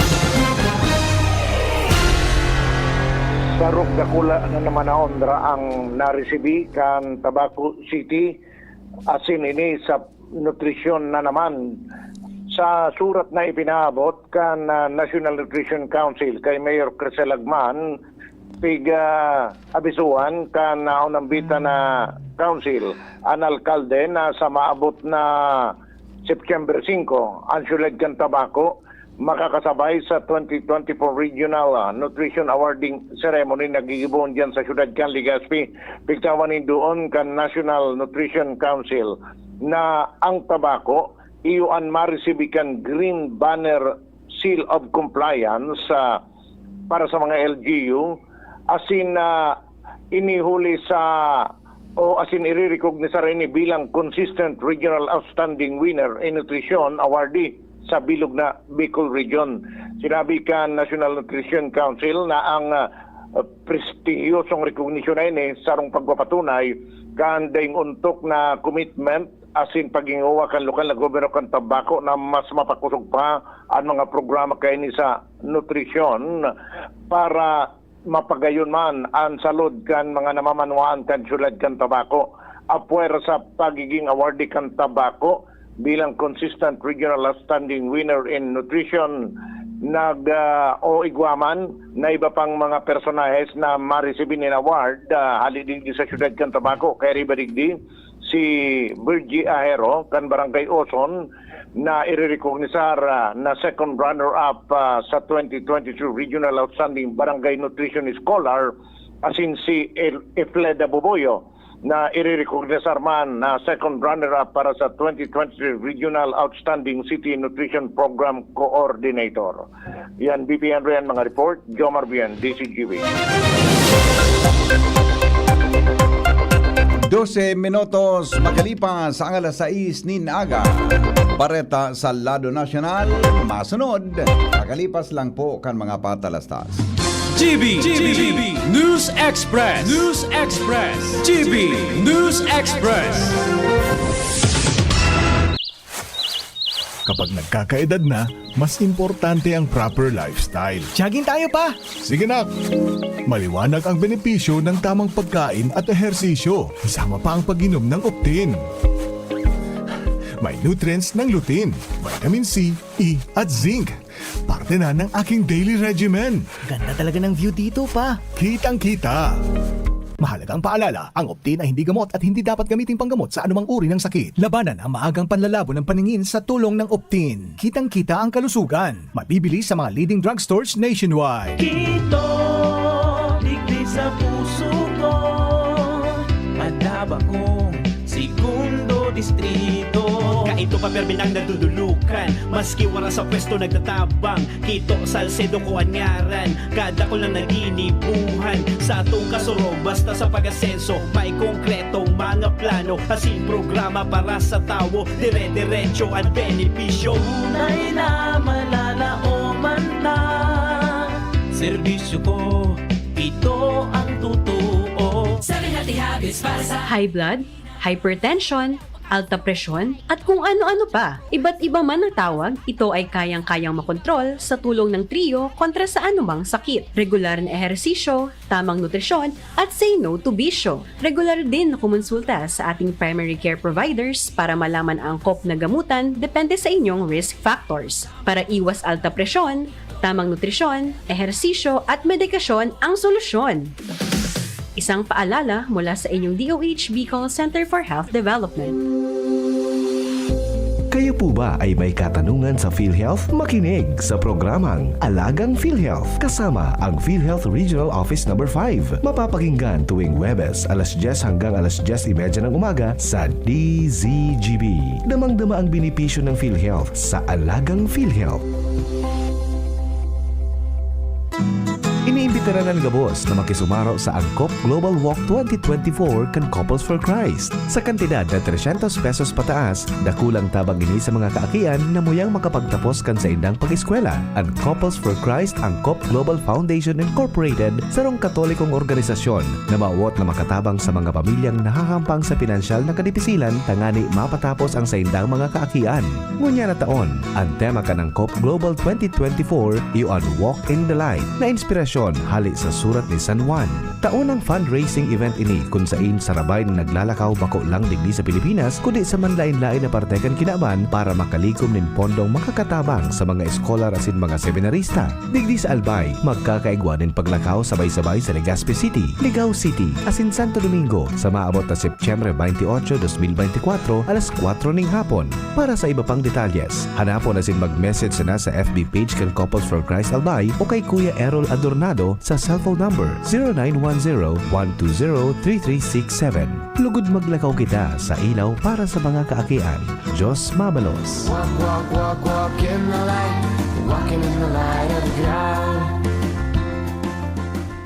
Sarog dakula na naman na onra ang naresibi kan Tabaco City, asin ini sa nutrisyon na naman. Sa surat na ipinaabot kan, ah, National Nutrition Council kay Mayor Crisel Agman, pig, ah, abisuhan kan naunambitan na council an alkalde na sa maabot na September singko, an syudad kan Tabaco makakasabay sa twenty twenty-four Regional, ah, Nutrition Awarding Ceremony na gigibohon diyan sa syudad kan Legazpi. Pigtawan nin duon kan National Nutrition Council na ang Tabaco iyo an maresibi kan Green Banner Seal of Compliance, ah, para sa mga L G U, asin, ah, ini huli sa, o asin irerecognisar ini bilang Consistent Regional Outstanding Winner in Nutrition Awardee sa bilog na Bicol Region. Sinabi kan National Nutrition Council na ang, ah, prestihiyosong rekognisyon na ini sarong pagpapatunay kan daing ontok na commitment asin paghingowa kan lokal na gobyerno kan Tabaco na mas mapakosog pa an mga programa kaini sa nutrisyon para mapagayon man an salud kan mga namamanwaan kan syudad kan Tabaco. Apwera sa pagiging awardee kan Tabaco bilang Consistent Regional Outstanding Winner in Nutrition, nag, ah, o igwa man na iba pang mga personahes na maresibi nin award, ah, hali digdi sa syudad kan Tabaco, kairiba digdi si Virgie Ahero kan Barangay Oson na irerecognisar, ah, na second runner-up, ah, sa twenty twenty-three Regional Outstanding Barangay Nutrition Scholar, asin si El-, Efleda Boboyo na irerecognisar man na second runner-up para sa twenty twenty-three Regional Outstanding City Nutrition Program Coordinator. Yan, B P N Rian, mga report, Jomar Bien, D C G B. Dose minutos makalipas ang alas sais nin aga. Bareta sa lado nasyonal, masunod, makalipas lang po kan mga patalastas. G B, G B, News Express. News Express. G B News Express. Kapag nagkakaedad na, mas importante ang proper lifestyle. Jogging tayo, pa! Sige, nak! Maliwanag ang benepisyo ng tamang pagkain at ehersisyo, kasama pa ang pag-inom ng Optin. May nutrients ng lutein, vitamin C, E, at zinc. Parte na ng aking daily regimen. Ganda talaga ng view dito, pa. Kitang-kita. Mahalagang paalala, ang Optin ay hindi gamot at hindi dapat gamiting panggamot sa anumang uri ng sakit. Labanan ang maagang panlalabo ng paningin sa tulong ng Optin. Kitang-kita ang kalusugan. Mabibili sa mga leading drugstores nationwide. Kito, digdi sa puso ko, madaba kong segundo distrito. Kaito pa, permi nang nadudulukan, maski wara sa pwesto nagtatabang. Kito, Salcedo ko an ngaran, kadakul na naginibuhan. Sa atong kasurog, basta sa pag-asenso, may konkretong mga plano, asin programa para sa tawo, dire-diretso an benepisyo. Tunay na malalaoman ta, Serbisyo ko, ito ang totoo. Seven Healthy Habits para sa high blood, hypertension, alta presyon, at kung ano-ano pa. Iba't iba man ang tawag, ito ay kayang-kayang makontrol sa tulong ng Trio kontra sa anumang sakit. Regular na ehersisyo, tamang nutrisyon, at say no to bisyo. Regular din na kumonsulta sa ating primary care providers para malaman ang angkop na gamutan depende sa inyong risk factors. Para iwas alta presyon, tamang nutrisyon, ehersisyo at medikasyon ang solusyon. Isang paalala mula sa inyong D O H Bicol Center for Health Development. Kayo po ba ay may katanungan sa PhilHealth? Makinig sa programang Alagang PhilHealth kasama ang PhilHealth Regional Office Number five. Mapapakinggan tuwing Huwebes alas diyes hanggang alas diyes y media ng umaga sa D Z G B. Damang-dama ang benepisyo ng PhilHealth sa Alagang PhilHealth. Iniimbitaran an gabos na makisumaro sa Angkop Global Walk twenty twenty-four kan Couples for Christ. Sa kantidad na tresyentos pesos pataas, dakulang tabang ini sa mga kaakian na muyang makapagtapos kan saindang pag-eskwela. An Couples for Christ Angkop Global Foundation Incorporated, sarong Katolikong organisasyon na mawot na makatabang sa mga pamilyang nahahampang sa pinansyal na kadipisilan tangani mapatapos ang saindang mga kaakian. Ngunyan na taon, an tema kan Angkop Global twenty twenty-four iyo an Walk in the Light, na inspirasyon hale sa surat ni San Juan. Taon ang fundraising event ini kun sain sarabay na naglalakaw bako lang digdi sa Pilipinas, kundi sa manlaen-laen na parte kan kinaban para makalikom nin pondong makakatabang sa mga eskolar asin mga seminarista. Digdi sa Albay, magkakaigwa nin paglakaw sabay-sabay sa Legazpi City, Ligao City, asin Santo Domingo sa maabot na Setyembre twenty-eight, dos mil bente y kwatro, alas kwatro ning hapon. Para sa iba pang detalyes, hanapon asin mag-message sana sa F B page kan Couples for Christ Albay o kay Kuya Errol Adornado sa cellphone number zero nine one zero, one two zero, three three six seven. Lugod maglakaw kita sa ilaw para sa mga kaakian. Diyos mabalos. Walk, walk, walk, walk in the light. Walking in the light of the ground.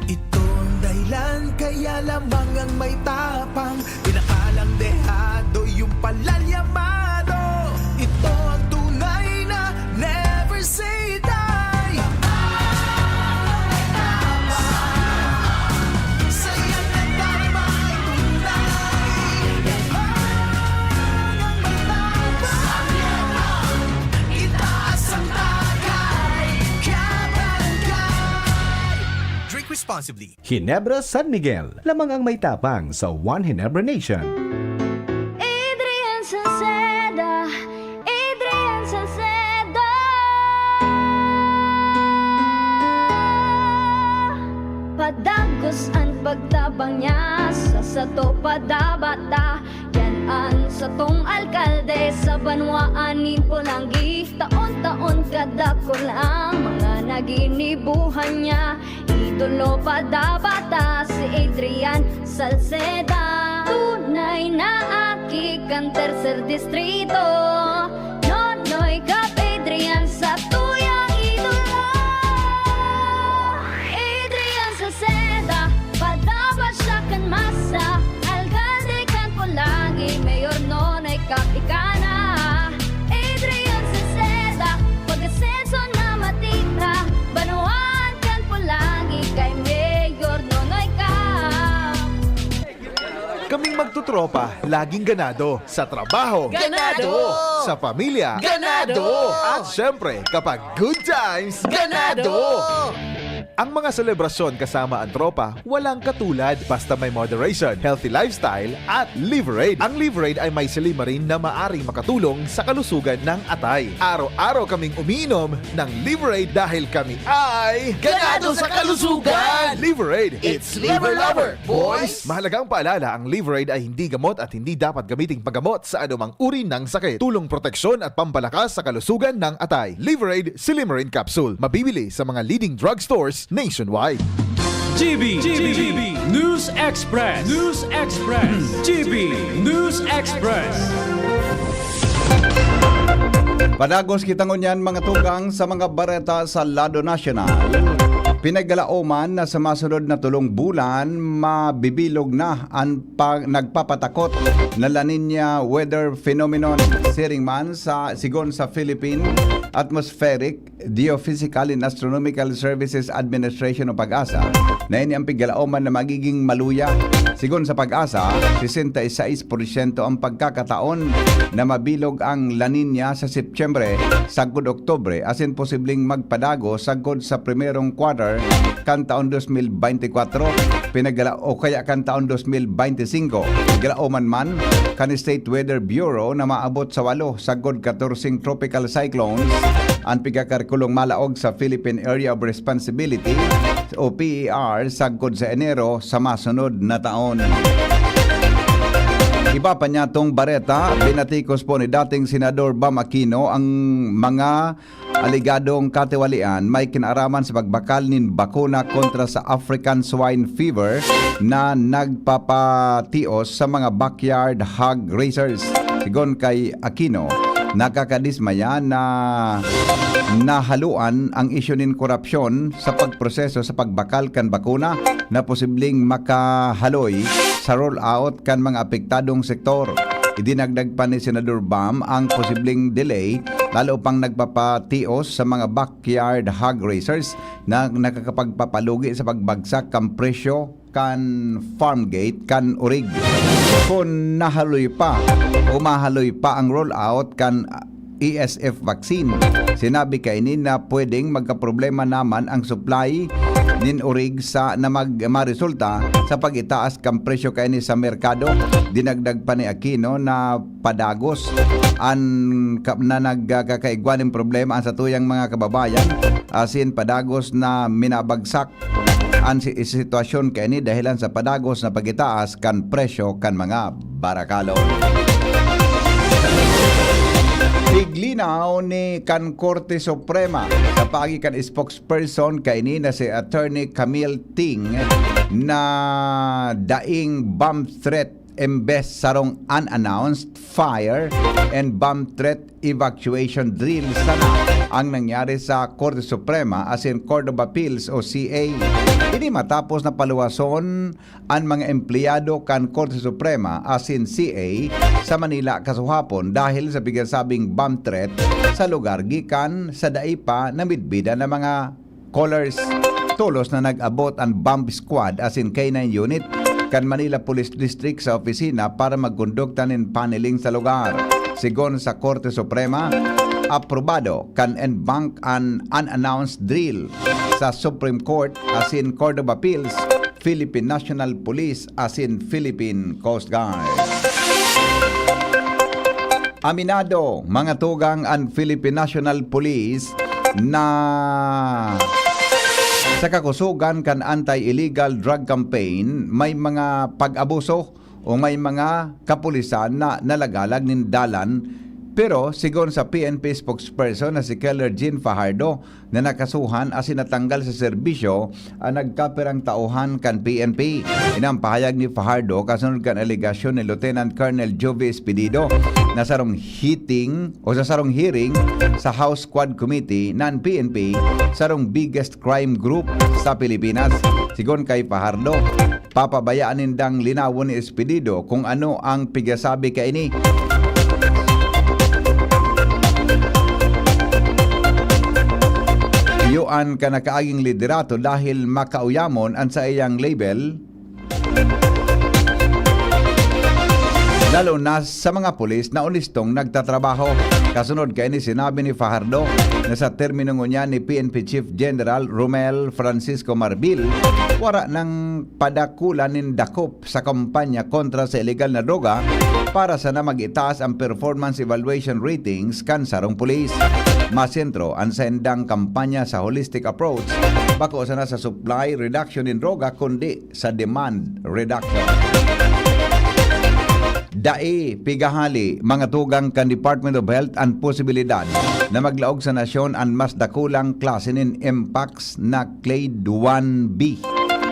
Ito ang dahilan kaya lamang ang may tapang, pinakalang dehado yung palalyamado. Ito ang tunay na never say die. Saya na tayo makipag-unay. Ang may tapang, itaas ang tagay, kabarangay. Drink responsibly. Ginebra San Miguel, lamang ang may tapang sa One Ginebra Nation. Adrian Salceda, Adrian Salceda. Padagos an pagtabang niya sa sato padabata. Yan an satong alkalde sa banwaan nin Polangui. Taon-taon kadakul ang mga naginibuhan niya. Idolo pa dapat ta si Adrian Salceda. Tunay na aki kan Tercer Distrito. Nonoy Cap Adrian sa tuyang idolo. Adrian Salceda, padapat siya kan masa. Alkalde kan Polangui, Mayor Nonoy Cap ika na. Adrian Salceda, pag-asenso na matita. Banwaan kan Polangui kay Mayor Nonoy Cap. Kaming magtotropa, laging ganado. Sa trabaho. Ganado! Sa pamilya. Ganado! At syempre, kapag good times, ganado! Ang mga selebrasyon kasama ang tropa, walang katulad basta may moderation, healthy lifestyle, at Liverade. Ang Liverade ay may silymarin na maaring makatulong sa kalusugan ng atay. Araw-araw kaming umiinom ng Liverade dahil kami ay Ganado sa kalusugan! Liverade! It's Liver Lover, boys! Mahalagang paalala, ang Liverade ay hindi gamot at hindi dapat gamiting paggamot sa anumang uri ng sakit. Tulong proteksyon at pampalakas sa kalusugan ng atay. Liverade Silymarin Capsule. Mabibili sa mga leading drugstores nationwide. G B, G B, News Express, News Express, G B News Express. Padagos kita ngunyan, mga tugang, sa mga bareta sa lado nasyonal. Pinaggalaoman na sa masunod na tulong bulan, mabibilog na an pa- nagpapatakot na La Niña weather phenomenon. Siring man sa, sigon sa Philippine Atmospheric Geophysical and Astronomical Services Administration o PAGASA na ini ang pighalaoman na magiging maluya. Sigon sa PAGASA, sesenta y seis porsyento ang pagkakataon na mabilog ang La Niña sa Setyembre sagkod Oktubre, asin posibleng magpadagos sagkod sa primerong quarter kan taon dos mil beintikwatro, pinagala-, o kaya kan taon dos mil beintisinko. Galaoman man kan State Weather Bureau na maabot sa walo sagkod katorseng tropical cyclones an pigakarkulong malaog sa Philippine Area of Responsibility o P E R sagkod sa Enero sa masunod na taon. Iba pa niyatong bareta, binatikos po ni dating Senador Bam Aquino ang mga aligadong katiwalian may kinaaraman sa pagbakal nin bakuna kontra sa African Swine Fever na nagpapatios sa mga backyard hog raisers. Sigon kay Aquino, nakakadismaya na nahaluan ang isyu nin korupsyon sa pagproseso sa pagbakal kan bakuna na posibleng makahaloy sa rollout kan mga apektadong sektor. Idinagdag pa ni Senador Bam ang posibleng delay, lalo pang nagpapatios sa mga backyard hog raisers na nakakapagpapalugi sa pagbagsak kan presyo kan farm gate kan orig. Kun nahaloy pa o mahaloy pa ang rollout kan E S F vaccine, sinabi kaini na pwedeng magkaproblema naman ang supply nin orig sa na mag-, maresulta sa pag-itaas kan presyo kaini sa merkado. Dinagdag pa ni Aquino na padagos an ka-, na nagkakaigwa nin problema an satuyang mga kababayan, asin padagos na minabagsak an si-, sitwasyon kaini dahelan sa padagos na pag-itaas kan presyo kan mga barakalon. Iglinaw ni kan Korte Suprema sa paagi kan spokesperson kaini na si Attorney Camille Ting na daing bomb threat embes sarong unannounced fire and bomb threat evacuation drill sana ang nangyari sa Korte Suprema asin Court of Appeals o C A. Ini matapos na paluwason an mga empleyado kan Korte Suprema asin C A sa Manila kasuhapon dahil sa pigasabing bomb threat sa lugar gikan sa dai pa namidbidan na mga callers. Tolos na nag-abot an bomb squad asin K nine unit kan Manila Police District sa opisina para magkondukta nin paneling sa lugar. Sigon sa Korte Suprema, aprobado kan en banc an unannounced drill sa Supreme Court asin Court of Appeals, Philippine National Police asin Philippine Coast Guard. Aminado, mga tugang, an Philippine National Police na sa kakusogan kan anti-illegal drug campaign, may mga pag-abuso o may mga kapulisan na nalagalag nin dalan. Pero sigon sa P N P spokesperson na si Keller Jean Fajardo, na nakasuhan asin natanggal sa serbisyo an nagkapirang tauhan kan P N P. Ini an pahayag ni Fajardo kasunod kan alegasyon ni Lieutenant Colonel Jovie Espedido na sarong hearing o sa sarong hearing sa House Quad Committee na an P N P sarong biggest crime group sa Pilipinas. Sigon kay Fajardo, papabayaan nindang linawon ni Espedido kung ano ang pigasabi kaini. Iyo an kanakaaging liderato dahil makauyamon an saiyang label, lalo na sa mga pulis na onestong nagtatrabaho. Kasunod kaini, sinabi ni Fajardo na sa termino ngunyan ni P N P Chief General Romel Francisco Marbil, wara nang padakulan nin dakop sa kampanya kontra sa ilegal na droga para sana mag-itaas ang performance evaluation ratings kan sarong pulis. Masentro an saindang kampanya sa holistic approach, bako sana sa supply reduction nin droga kundi sa demand reduction. Dai pigahali, mga tugang, kan Department of Health an posibilidad na maglaog sa nasyon an mas dakulang klase nin mpox na clade one B.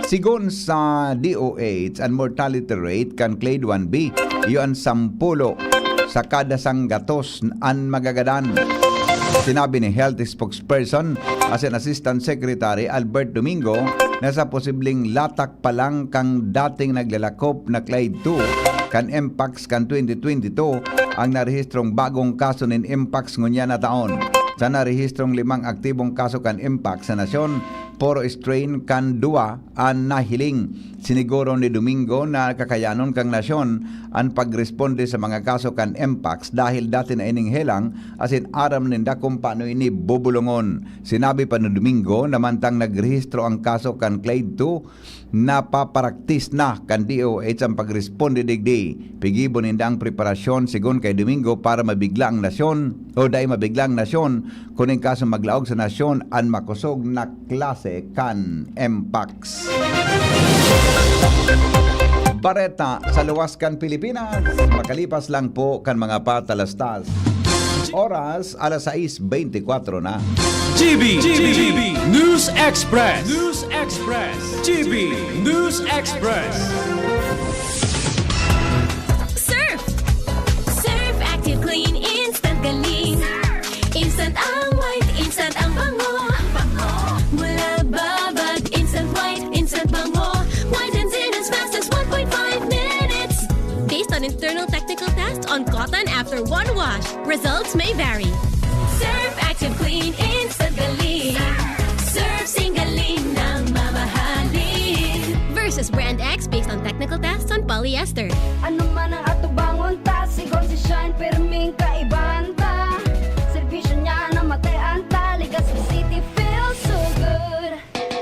Sigon sa D O H, an mortality rate kan clade one B iyo an sampulo sa kada sanggatos an magagadan. Sinabi ni Health Spokesperson asin Assistant Secretary Albert Domingo na sa posibleng latak pa lang kan dating naglalakop na clade two kan mpox kan twenty twenty-two ang narehistrong bagong kaso nin mpox ngunyan na taon. Sa narehistrong limang aktibong kaso kan Mpox sa nasyon, puro strain kan duwa an nahiling. Siniguro ni Domingo na kakayanon kan nasyon an pagresponde sa mga kaso kan Mpox dahil dati na ining helang asin aram ninda kung paano ini bubulongon. Sinabi pa ni Domingo na mantang nagrehistro ang kaso kan Clade two, napaparaktis na kan D O H ang pagresponde digdi. Pigibo ninda ang preparasyon, sigon kay Domingo, para mabigla ang nasyon o dai mabigla ang nasyon, kuning kaso maglaog sa nasyon an makosog na klase kan Mpox. Bareta sa luwas kan Pilipinas, makalipas lang po kan mga patalastas. Oras, alas sais beintikwatro na. G B, G B, News Express. News Express. G B News Express. Surf! Surf Active Clean Instant Galing. Instant ang white, instant ang bango. Mula babad, instant white, instant bango. Whitens in as fast as one point five minutes. Based on internal technical test on cotton after one wash. Results may vary. Surf Active Clean Instant Galing. Surf Sing Galing ng mamahalin. Versus Brand X based on technical tests on polyester. Ano man ang atubangon ta, sigon si Shine, pirming kaibahan ta. Serbisyo niya na matean ta, Legazpi City feels so good.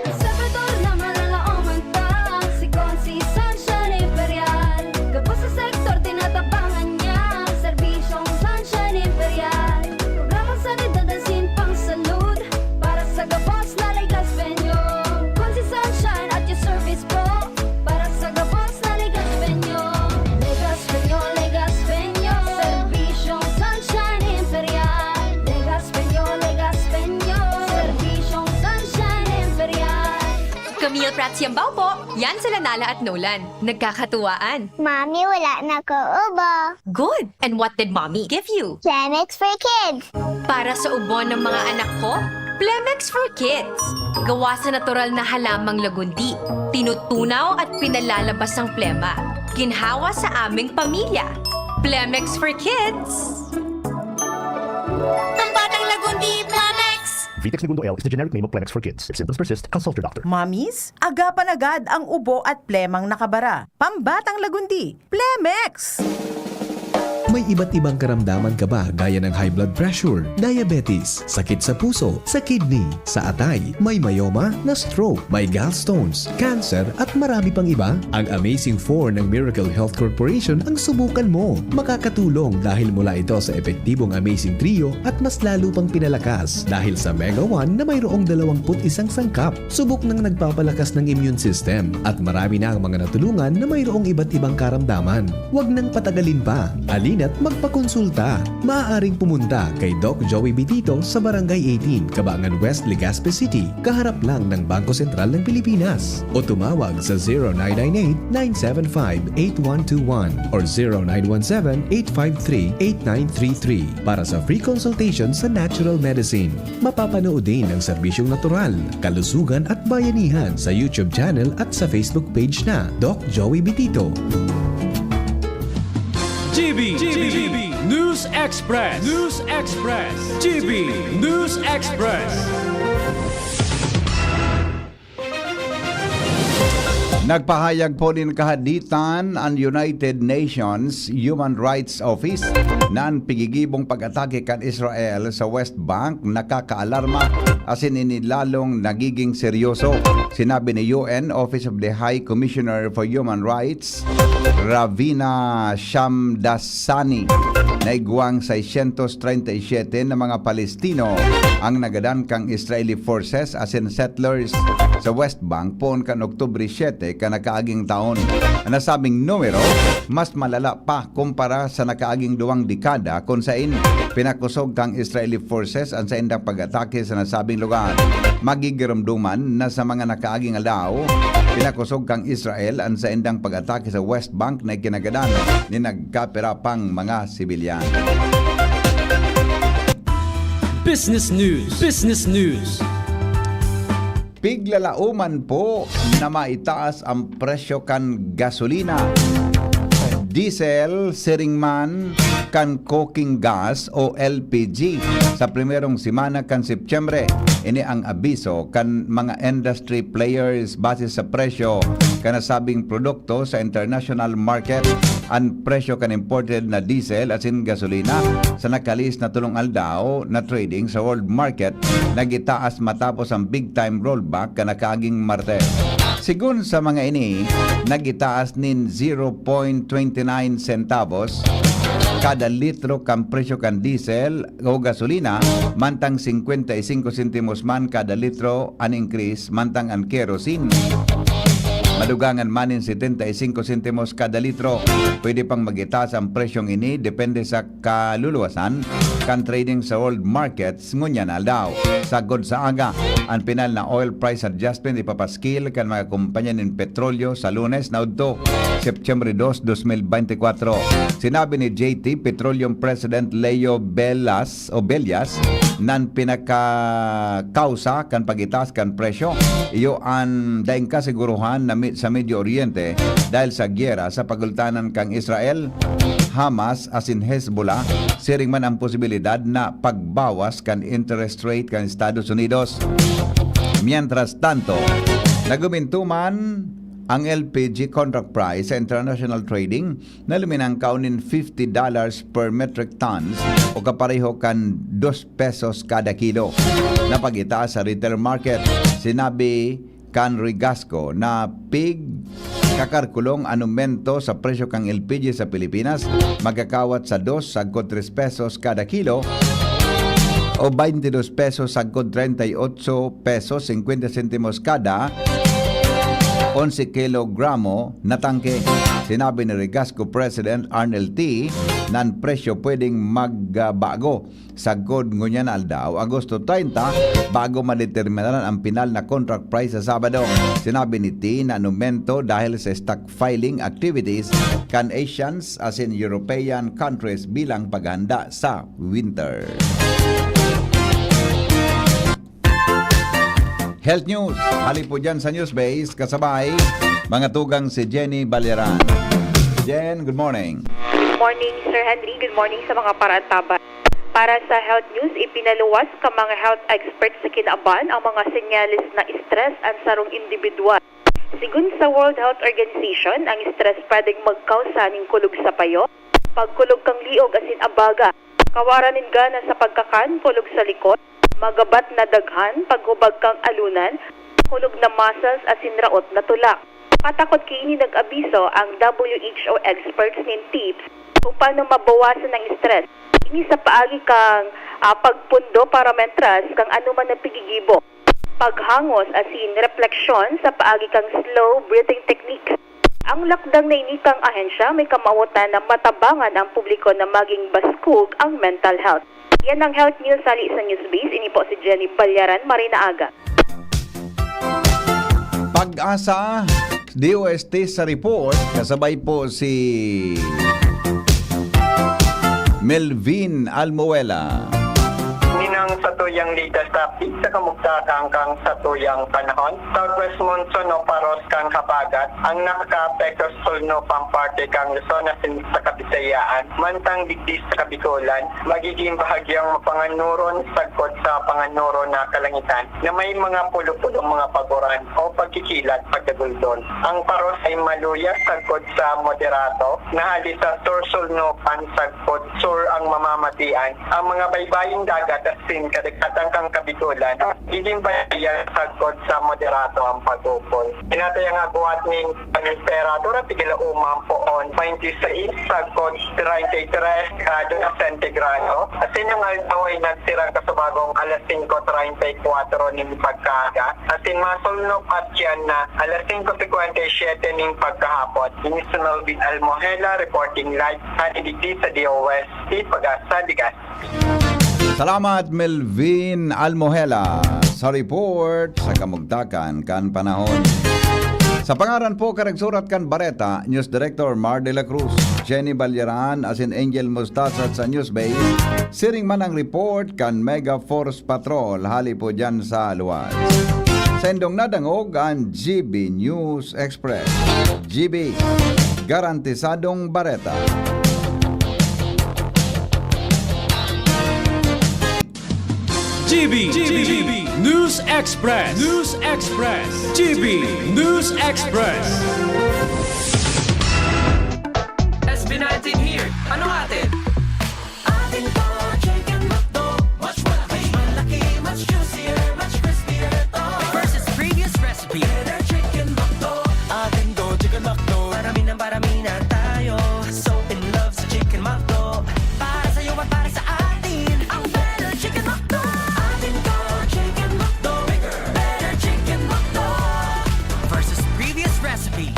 Ang Salvador na malalaoman ta, sigon si Sunshine Imperial. Gabos sa sektor, tinatabangan niya, serbisyong Sunshine Imperial. Programang sanidad asin pangsalud, para sa gabos na Legaspeño. Kun si Sunshine at your service po, para sa gabos na Legaspeño. Legaspeño, Legaspeño, serbisyong Sunshine Imperial. Legaspeño, Legaspeño, serbisyong Sunshine Imperial. Camille Prats Yambao po. Yan sila Nala at Nolan. Nagkakatuwaan. Mami, wala na ko ubo. Good! And what did Mommy give you? Plemex for Kids. Para sa ubo ng mga anak ko, Plemex for Kids. Gawa sa natural na halamang lagundi. Tinutunaw at pinalalabas ang plema. Ginhawa sa aming pamilya. Plemex for Kids. Ang batang lagundi, Plemex! Vitex Negundo L is the generic name of Plemex for Kids. If symptoms persist, consult your doctor. Mommies, agapan agad ang ubo at plemang nakabara. Pambatang lagundi, Plemex! May iba't ibang karamdaman ka ba gaya ng high blood pressure, diabetes, sakit sa puso, sa kidney, sa atay, may myoma, na-stroke, may gallstones, cancer, at marami pang iba? Ang Amazing four ng Miracle Health Corporation ang subukan mo. Makakatulong dahil mula ito sa epektibong Amazing Trio at mas lalo pang pinalakas dahil sa Mega one na mayroong dalawang put isang sangkap. Subok nang nagpapalakas ng immune system at marami na ang mga natulungan na mayroong iba't ibang karamdaman. Huwag nang patagalin pa. Halina't magpakonsulta. Maaaring pumunta kay Doc Joey Bitito sa Barangay eighteen, Cabangan West, Legazpi City, kaharap lang ng Bangko Sentral ng Pilipinas. O tumawag sa zero nine nine eight, nine seven five, eight one two one or zero nine one seven, eight five three, eight nine three three para sa free consultation sa natural medicine. Mapapanood din ang serbisyong natural, kalusugan at bayanihan sa YouTube channel at sa Facebook page na Doc Joey Bitito. G B, G B, News Express. News Express. G B News Express. Nagpahayag po nin kahaditan an United Nations Human Rights Office na an pigigibong pag-atake kan Israel sa West Bank nakakaalarma asin ini lalong nagiging seryoso. Sinabi ni U N Office of the High Commissioner for Human Rights, Ravina Shamdasani, na igwang seiscientos treinta y siete na mga Palestino ang nagadan kan Israeli forces asin settlers sa West Bank poon kan Oktubre siete kan nakaaging taon. An nasabing numero mas malala pa kumpara sa nakaaging duwang dekada kun sain pinakosog kan Israeli forces an saindang pag-atake sa nasabing lugar. Magigiromdoman na sa mga nakaaging aldaw, pinakosog kan Israel an saindang pag-atake sa West Bank na ikinagadan nin nagkapira pang mga sibilyan. Business News. Business News. Piglalaoman po na maitaas ang presyo kan gasolina, diesel, siring man kan cooking gas o L P G sa primerong semana kan Setyembre. Ini ang abiso kan mga industry players base sa presyo kan nasabing produkto sa international market. An presyo kan imported na diesel asin gasolina sa nakalihis na tolong aldaw na trading sa world market nagitaas matapos ang big time rollback kan nakaaging Martes. Sigon sa mga ini, nagitaas nin zero point twenty nine centavos kada litro kan presyo kan diesel o gasolina, mantang singkwenta y singko sentimos man kada litro an increase, mantang an kerosene madugangan man nin setenta y singko sentimos kada litro. Pwede pang magitaas ang presyong ini depende sa kaluluwasan kan trading sa world markets ngunyan na aldaw. Sagkod sa aga, an pinal na oil price adjustment ipapaskil kan mga kompanya nin petrolyo sa Lunes na udto, Setyembre dos, dos mil bente kwatro. Sinabi ni J T Petroleum President Leo Belas o Bellas nan pinakakausa kan pagitaas kan presyo, iyo an daing kasiguruhan na mi-, sa Medio Oriente dahil sa giyera sa pagultanan kan Israel, Hamas asin Hezbollah, siring man ang posibilidad na pagbawas kan interest rate kan Estados Unidos. Mientras tanto, naguminto man ang L P G contract price sa international trading na luminangkaw nin fifty dollars per metric tons o kapareho kan dos pesos kada kilo na pagitaas sa retail market. Sinabi kan Rigasco na pig kakarkulong an aumento sa presyo kan L P G sa Pilipinas magkakawat sa dos sagkod tres pesos kada kilo o twenty dos pesos sagkod treinta y ocho pesos cincuenta sentimos kada onse kilogramo na tangke. Sinabi ni Rigasco President Arnel T na an presyo pwedeng magbago sagkod ngunyan na aldaw, Agosto treinta, bago madeterminaran ang pinal na contract price sa Sabado. Sinabi ni T na anumento dahil sa stock filing activities kan Asians asin European countries bilang paghahanda sa winter. Health News, hali po dyan sa Newsbase, kasabay mga tugang si Jenny Balyaran. Jen, good morning. Good morning, Sir Henry. Good morning sa mga paraantaban. Para sa health news, ipinaluwas ka mga health experts sa kinaban ang mga senyales na stress ang sarong individual. Sigun sa World Health Organization, ang stress pwedeng magkausa nin kulog sa payo, pagkulog kang liog asin abaga, kawaran nin gana sa pagkakan, kulog sa likod, magabat na daghan, paghubag kang alunan, kulog na muscles asin raot na tulak. Patakot kaini nag-abiso ang W H O experts nin tips kung paano mabawasan ang stress. Ini sa paagi kang ah, pagpundo para mentras kang anoman na pigigibo, paghangos asin repleksyon sa paagi kang slow breathing technique. Ang lakdang na ini kang ahensya may kamawotan na matabangan ang publiko na maging baskog ang mental health. Yan ang health news hali sa Newsbase. Ini po si Jenny Balyaran, Marina Aga. Pag-asa, D O S T sa report, kasabay po si Melvin Almuela. Ninang sa tuyang ligas sa pig sa kamugtakan kang sa tuyang panahon, southwest monsoon o paros kan habagat ang nakakaapekto sa sulno pang parte kan Luzon asin sa Kabisayaan, mantang digdi sa Kabikolan, magiging bahagyang mapanganuron sagkod sa panganuron na kalangitan na may mga pulo-pulong mga paguran o pagkikilat pagkaguldon. Ang paros ay maluya sagkod sa moderato na hali sa sur-sulno kan sagkod sur ang mamamatian. Ang mga baybaying dagat asin kadagatan kan Kabikolan, gigin bayan sagkod sa moderato ang pag-ukol. Tinatayang agwat nin temperatura pigila umang poon twenty-six sagkod treinta y tres grado na sentigrado. Asin ang aldaw ay nagtirang kasubagong alas singko treinta y kwatro nin pagkaaga. Asin masulnop at yan na alas singko singkwenta y siyete nin pagkahapon. Ini si Melvin Almohela reporting live hali digdi sa D O S T Pag-asa, Ligas. Salamat, Melvin Almohela, sa report sa kamugtakan kan panahon. Sa pangaran po kan nagsurat kan bareta, News Director Mar de la Cruz, Jenny Balyaran, asin Angel Mustasa sa Newsbase, siring man ang report kan Mega Force Patrol, hali po dyan sa luwas. Sa indong nadangog an G B News Express. G B, garantisadong bareta. G B, G B, News Express, News Express, G B News Express. S B nineteen here. Ano atin? Atin to, Chicken McDo. Mas malaki, malaki, mas juicier, mas crispier to. Versus previous recipe. Better Chicken McDo. Atin to, Chicken McDo. Parami ng parami na tayo. So in love sa Chicken McDo. Para sa'yo at para sa atin. Ang Better Chicken McDo. Atin to, Chicken McDo. Bigger, better Chicken McDo. Versus previous recipe.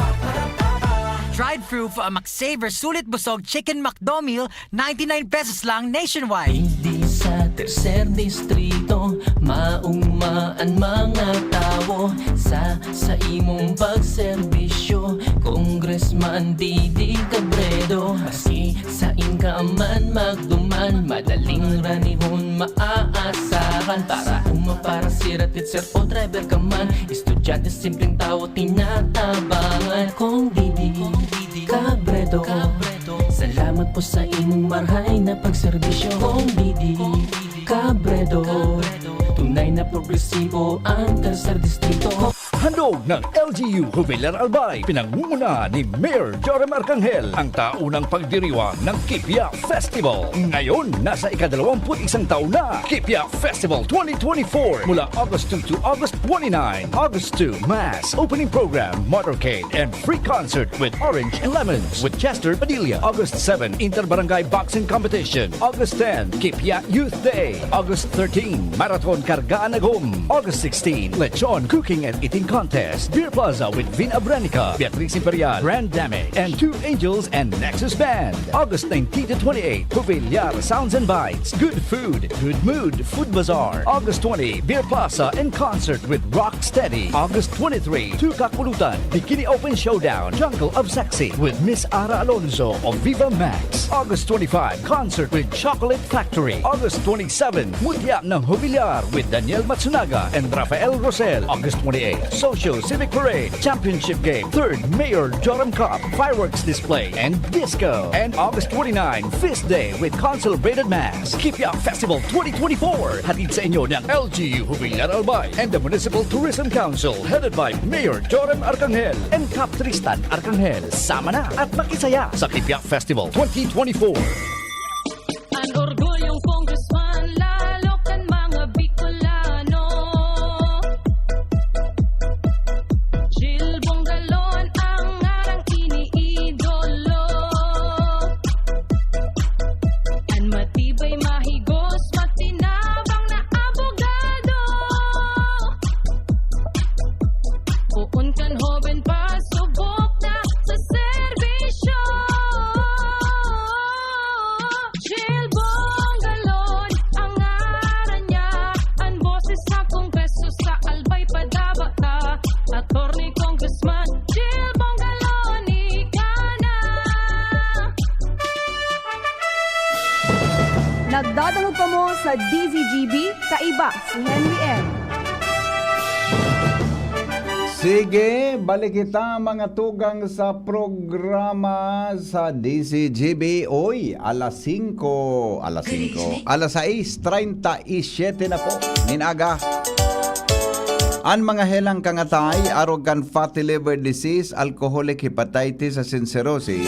Dried fruit for a McSaver sulit busog Chicken McDo meal, ninety-nine pesos lang nationwide. Digdi sa tercer distrito, maugma an mga tawo. Sa, sa imong pagserbisyo, Congressman Didi Cabredo. Maski sain ka man magduman, madaling ranihon maaasahan. Para uma, para sira, teacher o driver ka man, estudyante, simpleng tawo, tinatabangan. Kong Didi Cabredo, salamat po sa imong marhay na pagserbisyo. Kong Didi Cabredo, tunay na progresibo ang Tercer Distrito. Handog ng L G U Jubilar Albay, pinangungunahan ni Mayor Joram Arcangel, ang taunang pagdiriwang ng Kipia Festival. Ngayon, nasa ikadalawamput isang taon na, Kipia Festival twenty twenty-four, mula August two to August twenty-nine. August two, Mass, opening program, motorcade, and free concert with Orange and Lemons with Chester Padilla. August seven, Inter-Barangay Boxing Competition. August ten, Kipia Youth Day. August thirteen, Marathon Kargaan Agom. August sixteen, Lechon Cooking and Eating Contest. Beer Plaza with Vin Abranica, Beatriz Imperial, Brand Damage, and Two Angels and Nexus Band. August nineteen to twenty-eight, Jubilar Sounds and Bites. Good food, good mood, Food Bazaar. August twenty, Beer Plaza and concert with Rock Steady. August twenty-three, Tukak Pulutan, Bikini Open Showdown, Jungle of Sexy with Miss Ara Alonso of Viva Max. August twenty-five, concert with Chocolate Factory. August twenty-seven, Mutya ng Jubilar with Daniel Matsunaga and Rafael Rosel. August twenty-eight, Social Civic Parade, Championship Game, third Mayor Joram Cup, fireworks display, and disco. And August twenty-nine, Feast Day with Concelebrated Mass. Kipia Festival twenty twenty-four, hatid sa inyo ng L G U Jubilar Albay and the Municipal Tourism Council, headed by Mayor Joram Arcangel and Kap Tristan Arcangel. Sama na at makisaya sa Kipia Festival twenty twenty-four. An orgulyong congressman, lalo kan mga Bicolano. Jil Bongalon ang ngarang iniidolo. An matibay, mahigos, matinabang na abogado. Poon kan hoben pa, subok na sa serbisyo. Jil Bongalon ang ngaran niya, an boses sa Kongreso sa Albay padaba ta. Attorney, Congressman, Jil Bongalon, ika na. Nagdadangog kamo sa D Z G B, kaiba si Henry M. Sige, balik kita, mga tugang, sa programa sa D Z G B. Oy, alas singko, alas singko, alas sais treinta y siete na po nin aga. An mga helang kan atay, arog kan fatty liver disease, alcoholic hepatitis asin cirrhosis,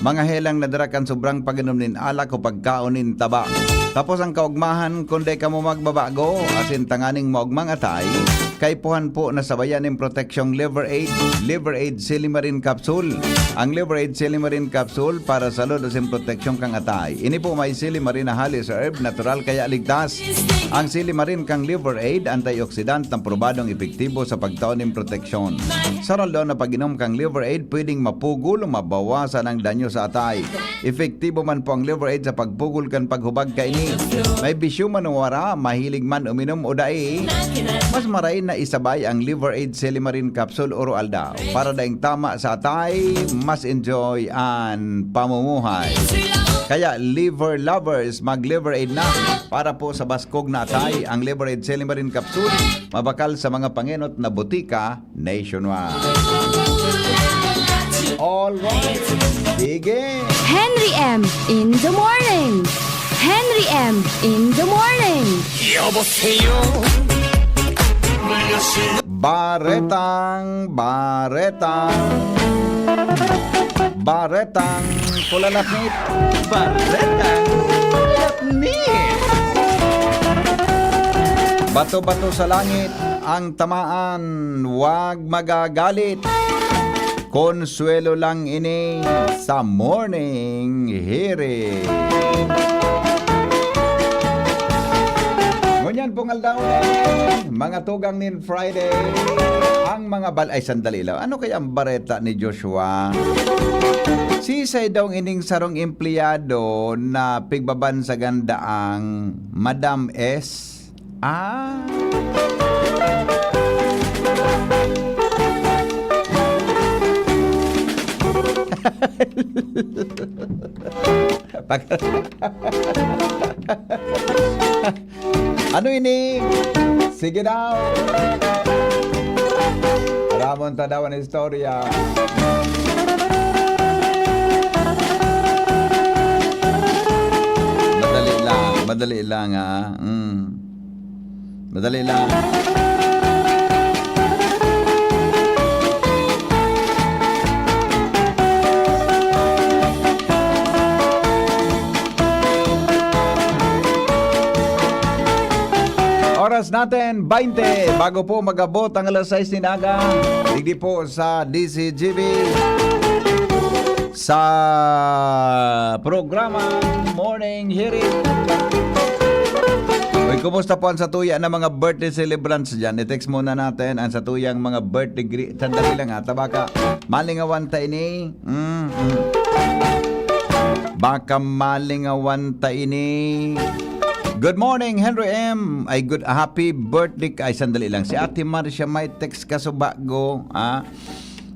mga helang na dara kan sobrang pag-inom nin alak o pagkaon nin taba. Tapos an kaogmahan, kun dai kamo magbabago, asin tanganing maogmang atay, kaipuhan po na sabayan nin proteksyong Liver Aid, Liver Aid Silimarin Capsule. Ang Liver Aid Silimarin Capsule para sa salud asin proteksyon kan atay. Ini po may silimarin na halis herb, natural kaya ligtas. Ang silimarin kan Liver Aid, antioxidant na probadong epektibo sa pagtao nin proteksyon. Sa aldaw na pag-inom kan Liver Aid, pwedeng mapugol o mabawasan ang danyo sa atay. Epektibo man po ang Liver Aid sa pagpugol kan paghubag kaini. May bisyo man o wara, mahilig man uminom o dai, mas marahay na isabay ang Liver Aid Silimarin Capsule oro-aldaw. Para daing tama sa atay, mas enjoy an pamumuhay. Kaya Liver Lovers, mag Liver Aid na. Para po sa baskog na atay, ang Liver Aid Silimarin Capsule, mabakal sa mga pangenot na botika nationwide. Alright. Sige. Henry M in the morning. Henry M in the morning. 여보세요. Baretang, baretang, baretang kulalaknit. Baretang kulalaknit. Bato-bato sa langit ang tamaan, wag magagalit. Konsuelo lang ini sa morning hirit. Ngunyan pong aldaw na, mga tugang nin Friday, ang mga bal-, ay, sandali lang. Ano kaya ang bareta ni Joshua? Sisay daw ining sarong empleyado na pigbabansagan daang Madam S? Ah. Pag- Ano ini? Sige daw. Aramon ta daw an istorya. Madali lang, madali lang, ha? Mm. Madali lang. Oras natin, baynte. Bago po mag-abot ang alas sais nin aga, digdi po sa D C G B, sa programa Morning Hirit. Uy, kumusta po ang satuya na mga birthday celebrants dyan? I-text muna natin ang satuyang mga birthday gre-, sandali lang ha, tabaka malingawan ta ini. Mm, mm. Baka malingawan ta ini. Good morning, Henry M. Ay, good, happy birthday ka. Ay, sandali lang. Si Ate Marcia may text ka sa bago, ah.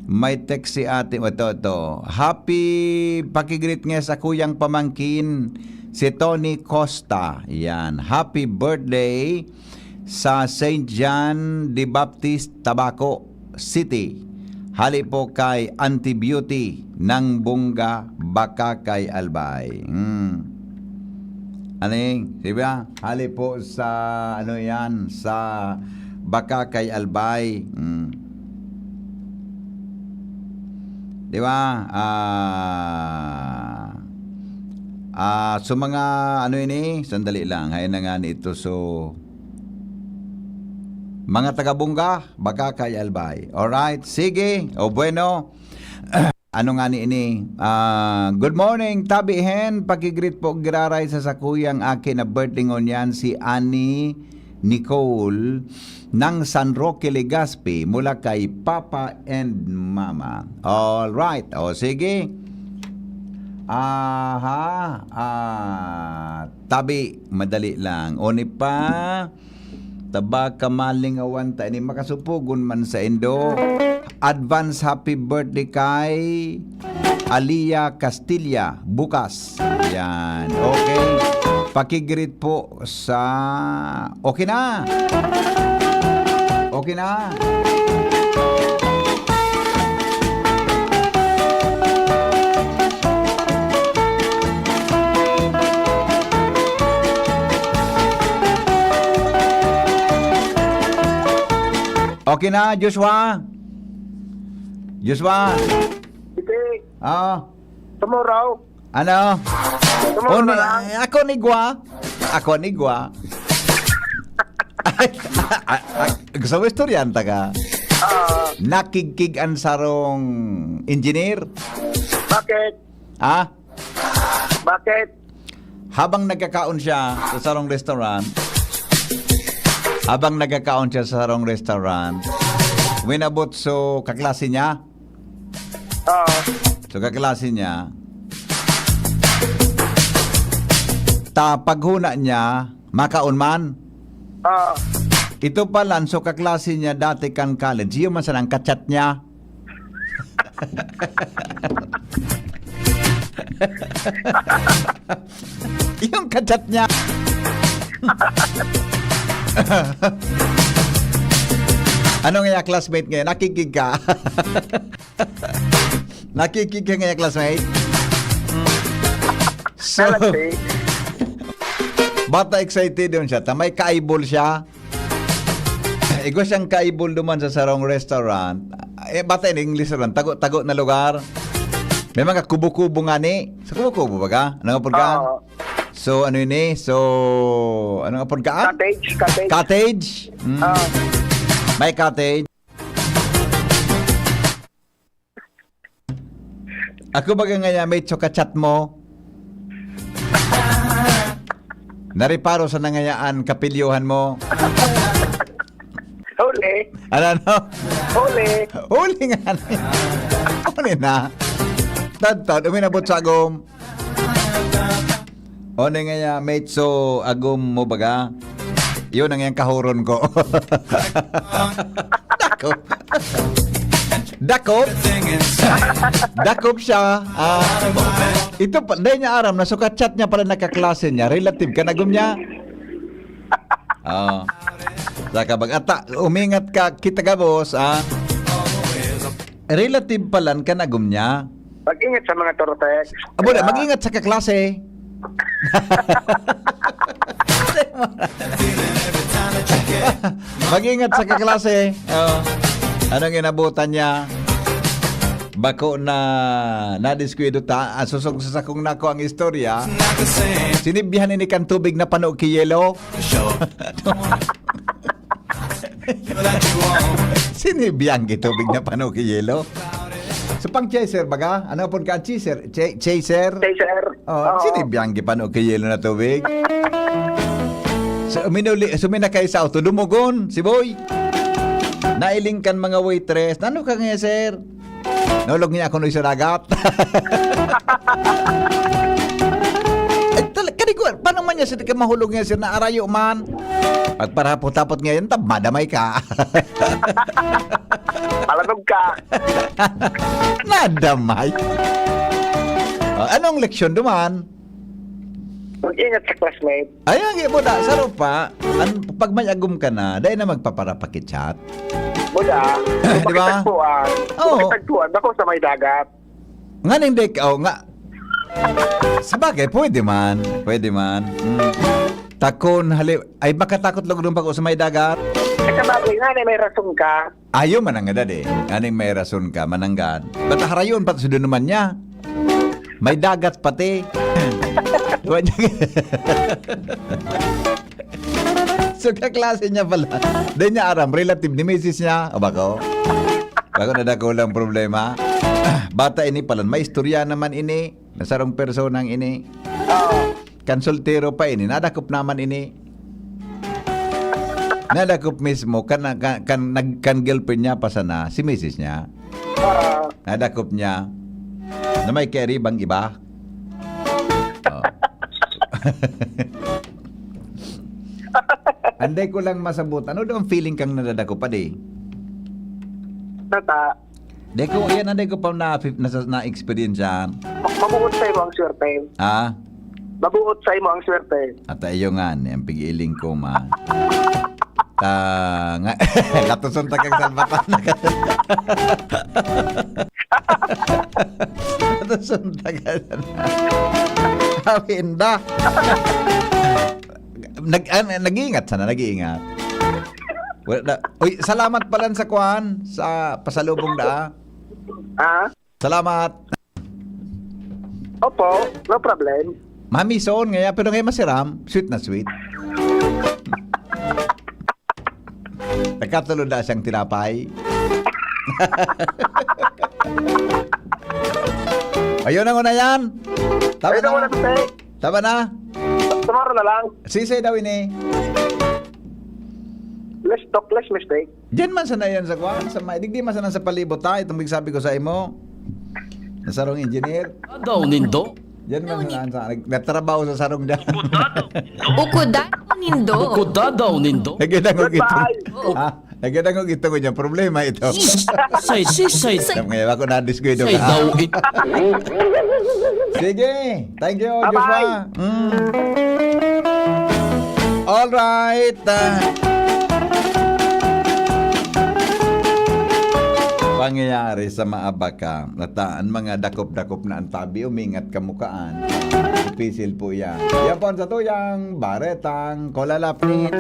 May text si Ate, ito, ito. Happy pakigreet nga sa kuyang pamangkin, si Tony Costa. Yan. Happy birthday sa Saint John de Baptist, Tabaco City. Hali po kay Auntie Beauty ng Bunga, Bacacay, Albay. Hmm. Aning, di ba? Hali po sa, ano yan, sa Bacacay, Albay. Hmm. Di ba? Ah, ah, so mga, ano ini? Sandali lang. Hay na nga ni ito. So, mga taga-Bunga, Bacacay, Albay. Alright, sige. O bueno, ano nga ni ini? Ah, good morning, Tabi Hen. Pakigreet po giraray sa sakuyang aki na birthday ngunyan, si Annie Nicole ng San Roque, Legazpi, mula kay Papa and Mama. All right. O, sige. Aha. Ah, Tabi, madali lang. Oni pa. Tabaka malingawan ta ini, makasupogon man saindo. Advance happy birthday kay Alia Castilla bukas. Yan. Okay. Pakigreet po sa, okay na. Okay na. Okay na, Joshua? Joshua? Sige. Ah. Tomorrow. Ano? Tomorrow Oni, na lang. Ay, ako ni Gwa. Ako ni Gwa. Ay, ay, ay, gusto mo istoryahan ta ka? Ah. Nakigkig ang sarong engineer. Bakit? Ha? Bakit? Habang nagkakaon siya sa sarong restaurant, habang nagkakaon siya sa sarong restaurant, winabot so kaklase niya. Oo. So kaklase niya, ta paghuna niya, makaon man. Oo. Ito pala, so kaklase niya dati kan college, iyo man sanang kachat niya. Yung kachat niya. Ano nga, classmate, ngayon? Nakikig ka? Nakikig ka ngayon, classmate? So, Kalati. Bata excited yun siya. Ta may kaibol siya. Igwa siyang kaibol duman sa sarong restaurant. Eh, bata in English restaurant. Tago-tago na lugar. May mga kubo-kubo nga ni. Sa kubo-kubo ba ka? Ano nga po ka? Oo. So, ano yun eh? So, ano nga po ka? Cottage, cottage. Cottage? Mm. Oo. May cottage. Ako baga ngaya, mate, so kachat mo? Nariparo sa nangayaan, kapilyohan mo? Huli. Ano, ano? Huli. Huli nga ni. Huli na. Tadtad, uminabot sa agom. O na nga ya, mate, so agom mo baga? Yun ang iyang kahuron ko. Dakop. Dakop. Dakop siya. Ah, ito pa, dahil niya aram na sukat chat niya pala nakaklase niya. Relative ka na agom niya? Oo. Saka bag-, ata, umingat ka, kita gabos, ah. Relative pala ka na agom niya. Mag-ingat sa mga Turtex. Abo na, mag-ingat sa kaklase. Mag-ingat sa kaklase. Oh. Anong inabutan niya? Bako na nadiskuido ta, ang susog sa sakong nako ang istorya. Sinibyahan ini kan tubig na pano ki yelo. Sinibyahan ki tubig na pano ki yelo. So, pang chaser baga? Ano po ka chaser? Ch- chaser? Chaser. Oh, Oo. Sinibyahan ki pano ki yelo na tubig. So, minuli, suminakay sa auto, dumugon, si Boy. Nailing kan mga waitress. "Nano ka nga, sir?" "Naulog niya ako sa dagat." Ay, tala-, kani ko, paano man niya sa di ka mahulog niya, sir, na arayo man? Pagparapot-tapot ngayon, tab, madamay ka. Palanog ka. Nadamay. Oh, anong leksyon duman? Mag-ingat sa classmate. Ay, ang ibo na, sa rupa, an, pag may agom ka na, dahil na magpaparapakichat. Buda. Di ba? Makitagpuan. Oo. Makitagpuan. Ako sa may dagat. Nga ning dek-, oh, nga. Sa bagay, pwede man. Pwede man. Mm. Takon, hali-, ay, makatakot lang doon pag sa may dagat. Ay, sa bagay, nga, may rason ka. Ayo, mananggad, eh. Aning may rason ka, mananggad. Ba't harayon pa, sudo naman niya? May dagat pati. Diba niya? So, kaklase niya pala. Di niya aram, relative ni misis niya. O bako? Bako na dakulang problema. Bata ini pala. May istorya naman ini. Na sarong personang ini. Oo. Kan soltero pa ini, nadakop naman ini. Nadakop mismo, kan, kan, kan, nag-, kan girlfriend niya pa sana, si misis niya. Oo. Nadakop niya na may kairibang iba. Oh. Anday ko lang masabot. Ano daw ang feeling kang nadadakop, padi? Tata. Di ko, yan ang di ko pa na, na, na-experience yan. Ma-, mabuot sa imo ang swerte. Ha? Mabuot sa imo ang swerte. At iyo nga, ni, ang pig-iling ko, ma. Ta, nga, latuson ta kang salbatan na ka. Latuson ta ka. Sabi, inda. Nag-, an-, nag-iingat sana, nag-iingat. Wala na. Uy, salamat pala sa kwan, sa pasalubong da. Ah? Salamat. Opo, no problem. Mamison ngaya, pero ngayon masiram, sweet na sweet. Nagkatulod na siyang tinapay. Ayun ang una yan. Tama Ayun ang na. Una, sir. Tama na. Tomorrow na lang. Sisay daw ini. Let's talk, let's mistake. Diyan man sana yan sa kwan, sa may, digdi man sana sa palibot, ha? Itong bigsabi ko sa imo. Na sarong engineer. Daw nindo. Diyan man sana sa, nag-, nagtrabaho sa sarong dyan. Ukudan nindo. Ukudan daw nindo. Nagkita ko gito. Goodbye. Ha? Nagkita ko gito ko dyan. Problema ito. Say, say, say. Ngayon ako na-disguido Say ka. Daw it. Sige. Thank you, Bye-bye. Joshua. Mm. All right. Ah. Nangyayari sa maabaka, at, ah, ang mga dakop-dakop na ang tabi, umingat kamukaan. Dipisil po yan. Yan po ang satuyang baretang kolalapit.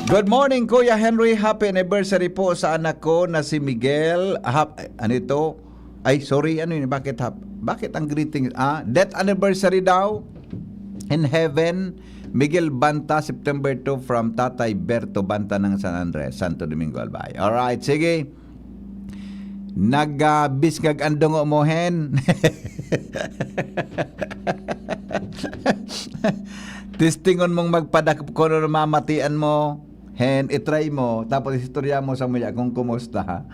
Good morning, Kuya Henry. Happy anniversary po sa anak ko na si Miguel. Hap-, ano ito? Ay, sorry, ano yun? Bakit hap-, bakit ang greeting? Ah, death anniversary daw in heaven. Miguel Banta, September two, from Tatay Berto Banta ng San Andres, Santo Domingo, Albay. Alright, sige. Nagbisngag ang dungo mo, Hen. Testingon mong magpadakop kung ano mamatian mo. Hen, i-try mo, tapos istorya mo sa muya kung kumusta.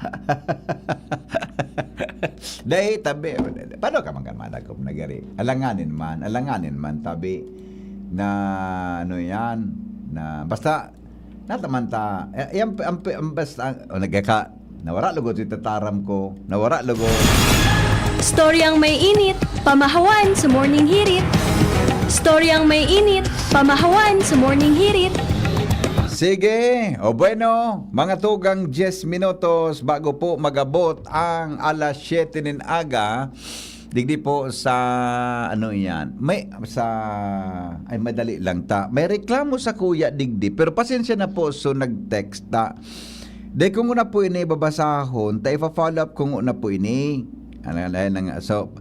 Dai, tabi, paano ka man kan madakop na gari? Alanganin man, alanganin man, tabi, na ano yan, na basta, nataman ta, eh, yan, ang, ang, basta, o, nagkaka-, nawara lugod si tataram ko, nawara lugod. Storyang may init, pamahawan sa Morning Hirit. Storyang may init, pamahawan sa Morning Hirit. Sige, o bueno, mga tugang diyes minutos bago po magabot ang alas siyete nin aga, digdi po sa, ano yan, may, sa, ay, madali lang ta. May reklamo sa kuya digdi, pero pasensya na po, so nag-text ta. Dai ko nguna po ini babasahon, ta ifa-follow up ko nguna po ini. Ano, ano, ano nga. So,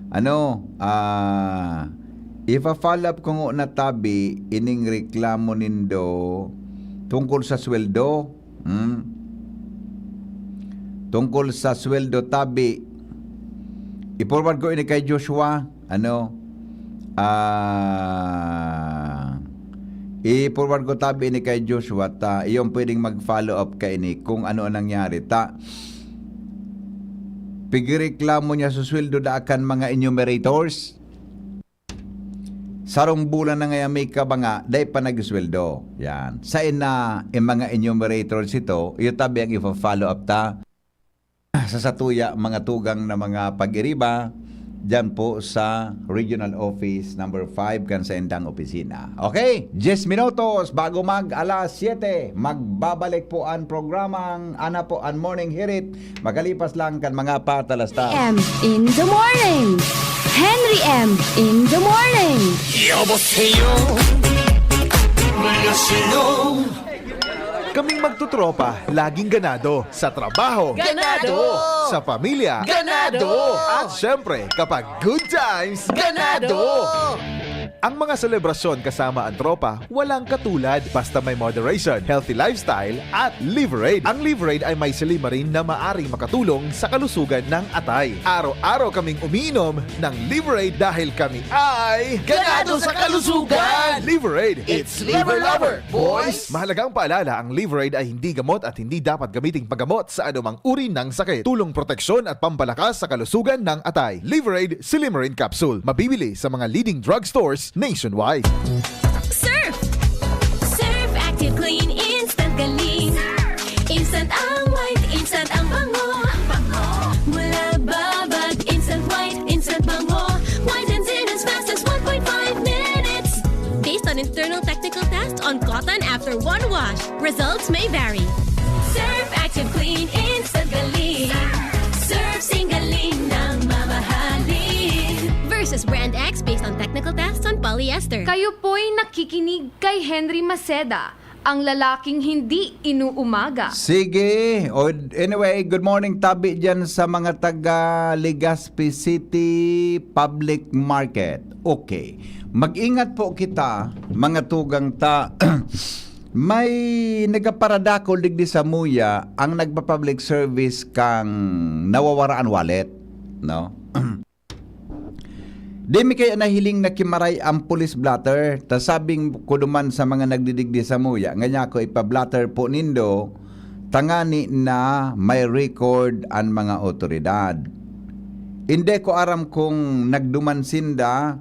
ano, ah, ifa-follow up ko nguna tabi ining reklamo nindo tungkol sa sweldo. Hmm? Tungkol sa sweldo tabi, i-forward ko ini kay Joshua. Ano? Ah, i-forward ko tabi ini kay Joshua, ta iyo ang pwedeng mag-follow up kaini kung ano ang nangyari. Ta, pigreklamo niya sa sweldo da kan mga enumerators. Sarong bulan na ngayon may kabanga, dai pa nagsweldo. Yan. Sa ina, yung mga enumerators ito, iyo tabi ang ipa-follow up ta. Sa satuya, mga tugang na mga pag-iriba, dyan po sa Regional Office number five kan sa indang opisina. Okay? Diyes minutos bago mag alas siyete, magbabalik po ang programang, ana po, ang Morning Hirit, makalipas lang kan mga patalastas. M in the morning. Henry M in the morning. 여보세요. 안녕하세요. Kaming magtutropa, laging ganado sa trabaho, Ganado! Sa pamilya, Ganado! At syempre, kapag good times, Ganado! Ang mga selebrasyon kasama ang tropa, walang katulad basta may moderation, healthy lifestyle, at Liverade. Ang Liverade ay may silymarin na maaring makatulong sa kalusugan ng atay. Araw-araw kaming umiinom ng Liverade dahil kami ay Ganado sa kalusugan! Liverade, it's Liver Lover, boys! Mahalagang paalala, ang Liverade ay hindi gamot at hindi dapat gamiting paggamot sa anumang uri ng sakit. Tulong proteksyon at pampalakas sa kalusugan ng atay. Liverade Silymarin Capsule. Mabibili sa mga leading drugstores nationwide. Surf! Surf Active Clean Instant Galing. Instant ang white, instant ang bango. Mula babad, instant white, instant bango. Whitens in as fast as one point five minutes. Based on internal technical test on cotton after one wash. Results may vary. Surf Active Clean Instant Galing. Surf Sing Galing ng mamahalin. Versus Brand X based on technical tests on polyester. Kayo po'y nakikinig kay Henry Maceda, ang lalaking hindi inuumaga. Sige. O, anyway, good morning, tabi dyan sa mga taga Legazpi City Public Market. Okay. Mag-ingat po kita, mga tugang ta. May nagaparadakol digdi sa muya ang nagpa-public service kang nawawara an wallet, no? Di mi kaya nahiling na kimaray ang police blotter, ta sabing ko duman sa mga nagdidigdi sa muya, nga niya ko ipa-blotter po nindo, tangani na may record an mga otoridad. Hindi ko aram kung nagduman sinda,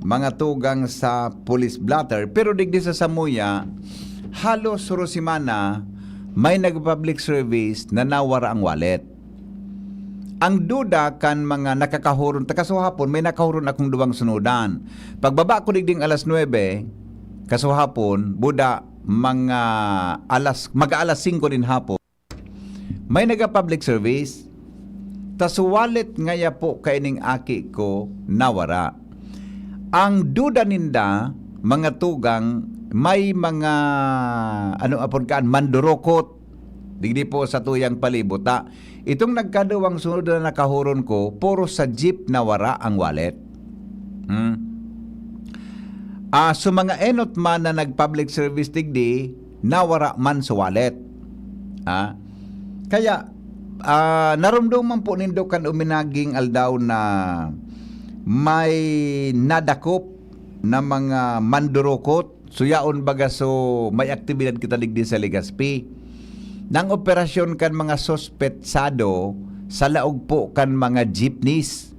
mga tugang sa police blotter, pero digdi sa samuya, halos suro semana, may nag-public service na nawara ang wallet. Ang duda kan mga nakakahuron, ta kasuhapon, may nakahuron akong duwang sunudan. Pagbaba ko digding alas nuebe, kasuhapon, buda, mga alas, mag-aalas singko nin hapon, may naga-public service. Tas wallet ngaya po kaining aki ko nawara. Ang duda ninda, mga tugang, may mga, ano apod kaan, mandurukot digdi po sa tuyang palibot, ha. Itong nagkaduwang sunod na nakahuron ko, puro sa jeep nawara ang wallet. Hmm. Ah, so mga enot man na nag-public service digdi, nawara man sa wallet. Ah, kaya, ah, narumduman po nindo kan uminaging aldaw na may nadakop na mga mandurukot. So, yaon baga, so, may aktibidad kita digdi sa Legazpi. Nang operasyon kan mga suspetsado sa laog po kan mga jeepneys.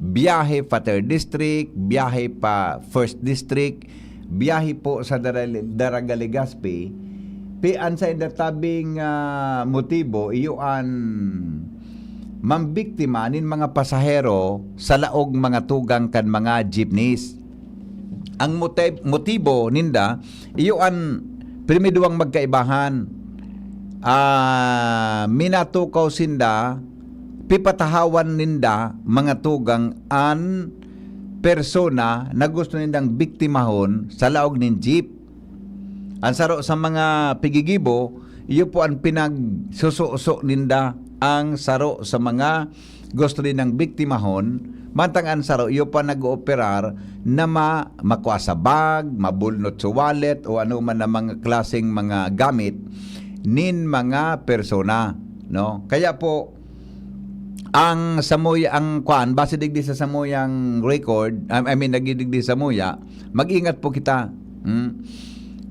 Biyahe pa third district, biyahe pa first district, biyahe po sa Dara-, Daraga Legazpi. Pi-, an sainda tabing, ah, motibo, iyo an mambiktima nin mga pasahero sa laog mga tugang kan mga jeepneys. Ang motiv-, motibo ninda, iyo an pirmi duwang magkaibahan. Ah, minatukaw sinda, pipatahawan ninda mga tugang an persona na gusto nindang biktimahon sa laog nin jeep. An saro sa mga pigigibo, iyo po an pinagsususo ninda, ang saro sa mga gusto nindang biktimahon, mantang an saro, iyo pa nag-ooperar na ma-, makua sa bag, mabulnot sa wallet, o ano man na mga klaseng mga gamit nin mga persona, no? Kaya po, ang samuya, ang kuan, base digdi sa samuyang record, I, I mean, nagdi digdi samuya, mag-ingat po kita. Hmm?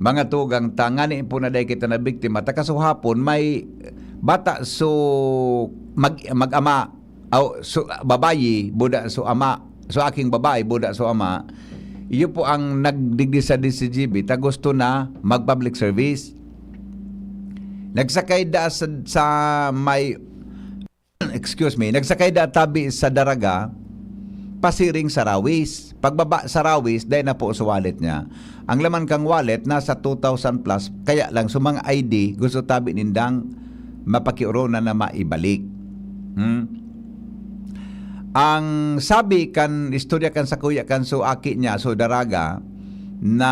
Mga tugang ta, ngani po na dai kita na biktima, ta kasuhapon, may bata so mag-, mag-ama, aw, so, babayi, buda so ama, so aking babae, buda so ama, iyo po ang nagdigdi sa D C G B, ta gusto na mag-public service. Nagsakay da sa, sa may, excuse me, nagsakay da tabi sa Daraga, pasiring sa Rawis. Pagbaba sa Rawis, dai na po sa wallet niya. Ang laman kang wallet, nasa two thousand plus, kaya lang, so mga I D, gusto tabi nindang mapakioronan na maibalik. Hmm? Ang sabi kan istorya kan sakuya kan so aki niya, so Daraga, na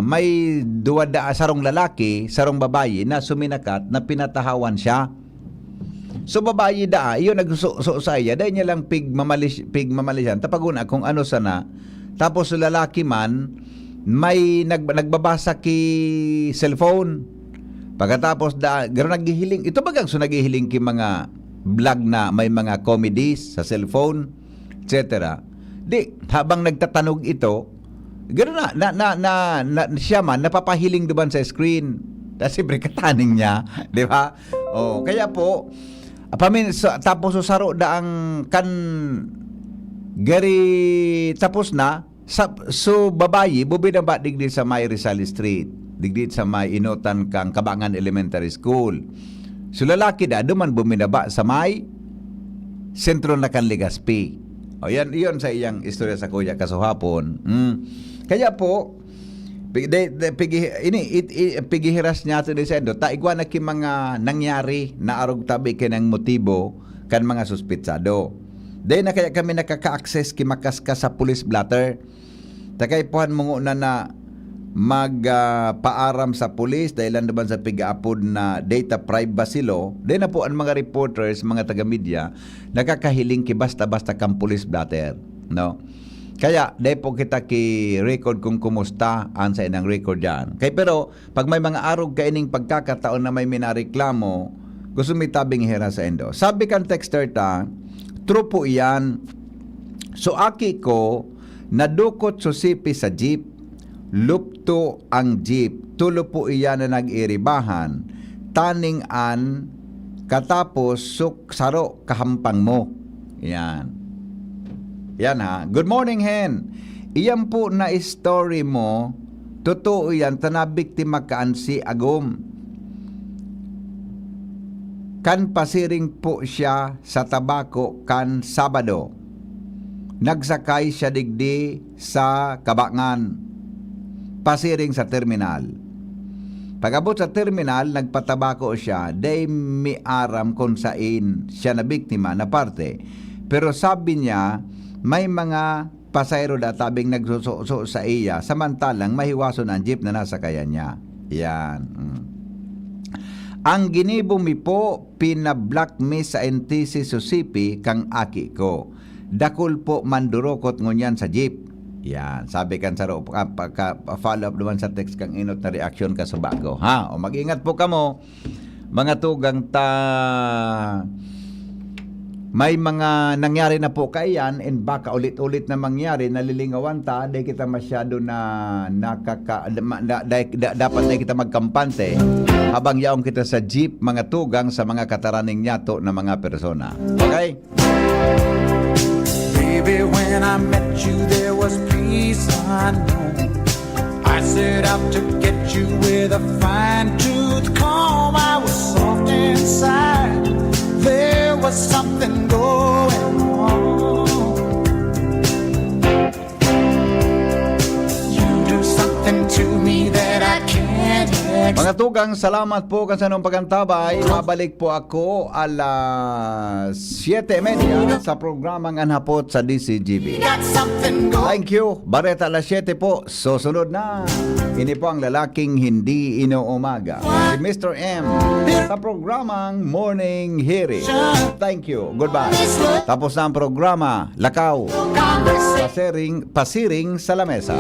may duwa da, sarong lalaki, sarong babayi na suminakat na pinatahawan siya. So, babayi daa, iyo nagsuso sa iya, dai niya lang pigmamalis-, pigmamalisan, tapaguna kung ano sana. Tapos, so lalaki man, may nag-, nagbabasa ki cellphone. Pagkatapos, da, garo naghihiling. Ito bagang so naghihiling ki mga vlog na may mga comedies sa cellphone, et cetera. Di, habang nagtatanog ito, gano'n na, na, na, na, na, siya man, napapahiling duman sa screen. Ta siyempre, kataning niya, di ba? Oh, kaya po, apamin, sa, tapos so saro da ang kan gari tapos na, sa, so babayi, bubinaba digdi sa may Rizal Street, digdi sa may inotan kang Kabangan Elementary School. So lalaki da, duman buminaba sa may sentro na kan Legazpi. O yan, iyon sa iyang istorya sa kuya kasuhapon. Mm. Kaya po, pi-, de, de, pigi-, ini, it, i-, pigihiras niya to di sa endo. Ta igwa na ki mga nangyari na arog tabi kinang motibo kan mga suspitsado. Dai na kaya kami nakaka-access ki makaskas sa police blotter. Ta kaipuhan mo ngona na mag, ah, paaram sa pulis dahil lang naman sa pigaapod na data privacy law, dai na po ang mga reporters, mga taga-media, nakakahiling ki basta-basta kang police blotter, no? Kaya, dai po kita ki record kung kumusta ang sa inang record yan. Kay pero, pag may mga arog kaining pagkakataon na may minareklamo, gusto mi tabing ihera sa endo. Sabi kan texter ta, "True po iyan. So, aki ko, nadukot so sipi sa jeep. Lupto ang jeep. Tulo po iyan na nag-iribahan. Taning an katapos suk-, saro kahampang mo." Yan. Yan ha. Good morning, Hen. Iyan po na story mo, totoo yan, ta nabiktima kaan si Agom. Kan pasiring po siya sa Tabaco kan Sabado. Nagsakay siya digdi sa Kabangan, pasiring sa terminal. Pag-abot sa terminal, nagpatabako siya, dai mi aram kun sain siya nabiktima na parte. Pero sabi niya, may mga pasahero da tabing nagsususo saiya, samantalang mahiwason an jeep na nasakayan niya. Yan. Mm. Ang ginibo mi po, pina-block mi sa N T C Susipi kan aki ko. Dakul po mandurukot ngunyan sa jeep. Yan. Sabi kan saro, pa-, pagka-follow up naman sa text kan Enot na reaksyon kasubago. Ha? O, mag-ingat po kamo, mga tugang ta. May mga nangyari na po kaiyan, and baka ulit-ulit na mangyari, nalilingawan ta, dai kita masyado na nakaka-, ma-, da-, dai-, da-, dapat na kita magkampante habang yaon kita sa jeep, mga tugang, sa mga kataraning niyato na mga persona. Okay? Baby, when I met you, there was peace unknown. I set out to get you with a fine tooth comb. I was soft inside. There was something going on. You do something to me that I can't explain. Mga tugang, salamat po kan sanong pag-antabay. Mabalik po ako alas siyete y media sa programang An Hapot sa D C G B. Got something going. Thank you. Bareta alas siyete po. Susunod na. Ini po ang lalaking hindi inuumaga. Si Mister M sa programang Morning Hearing. Thank you. Goodbye. Tapos na ang programa. Lakaw. Pasiring, pasiring sa lamesa.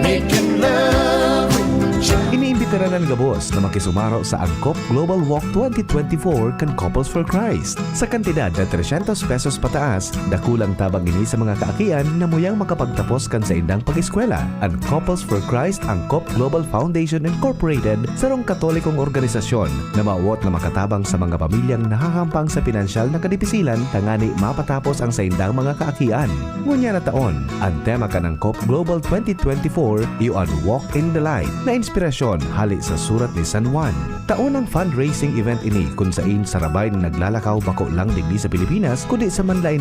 Making love with you. Iniimbitaran an gabos na makisumaro sa Angkop Global Walk twenty twenty-four kan Couples for Christ. Sa kantidad na trescientos pesos pataas, dakulang tabang ini sa mga kaakian na muyang makapagtapos kan saindang pag-eskwela. An Couples for Christ Angkop Global Foundation Incorporated, sarong Katolikong organisasyon na mawot na makatabang sa mga pamilyang nahahampang sa pinansyal na kadipisilan tangani mapatapos ang saindang mga kaakian. Ngunyan na taon, an tema kan Angkop Global twenty twenty-four iyo an Walk in the Light, na inspirasyon hali sa Surat ni San Juan. Taon ang fundraising event ini kun sain sarabay na naglalakaw bako lang digdi sa Pilipinas, kundi sa manlaen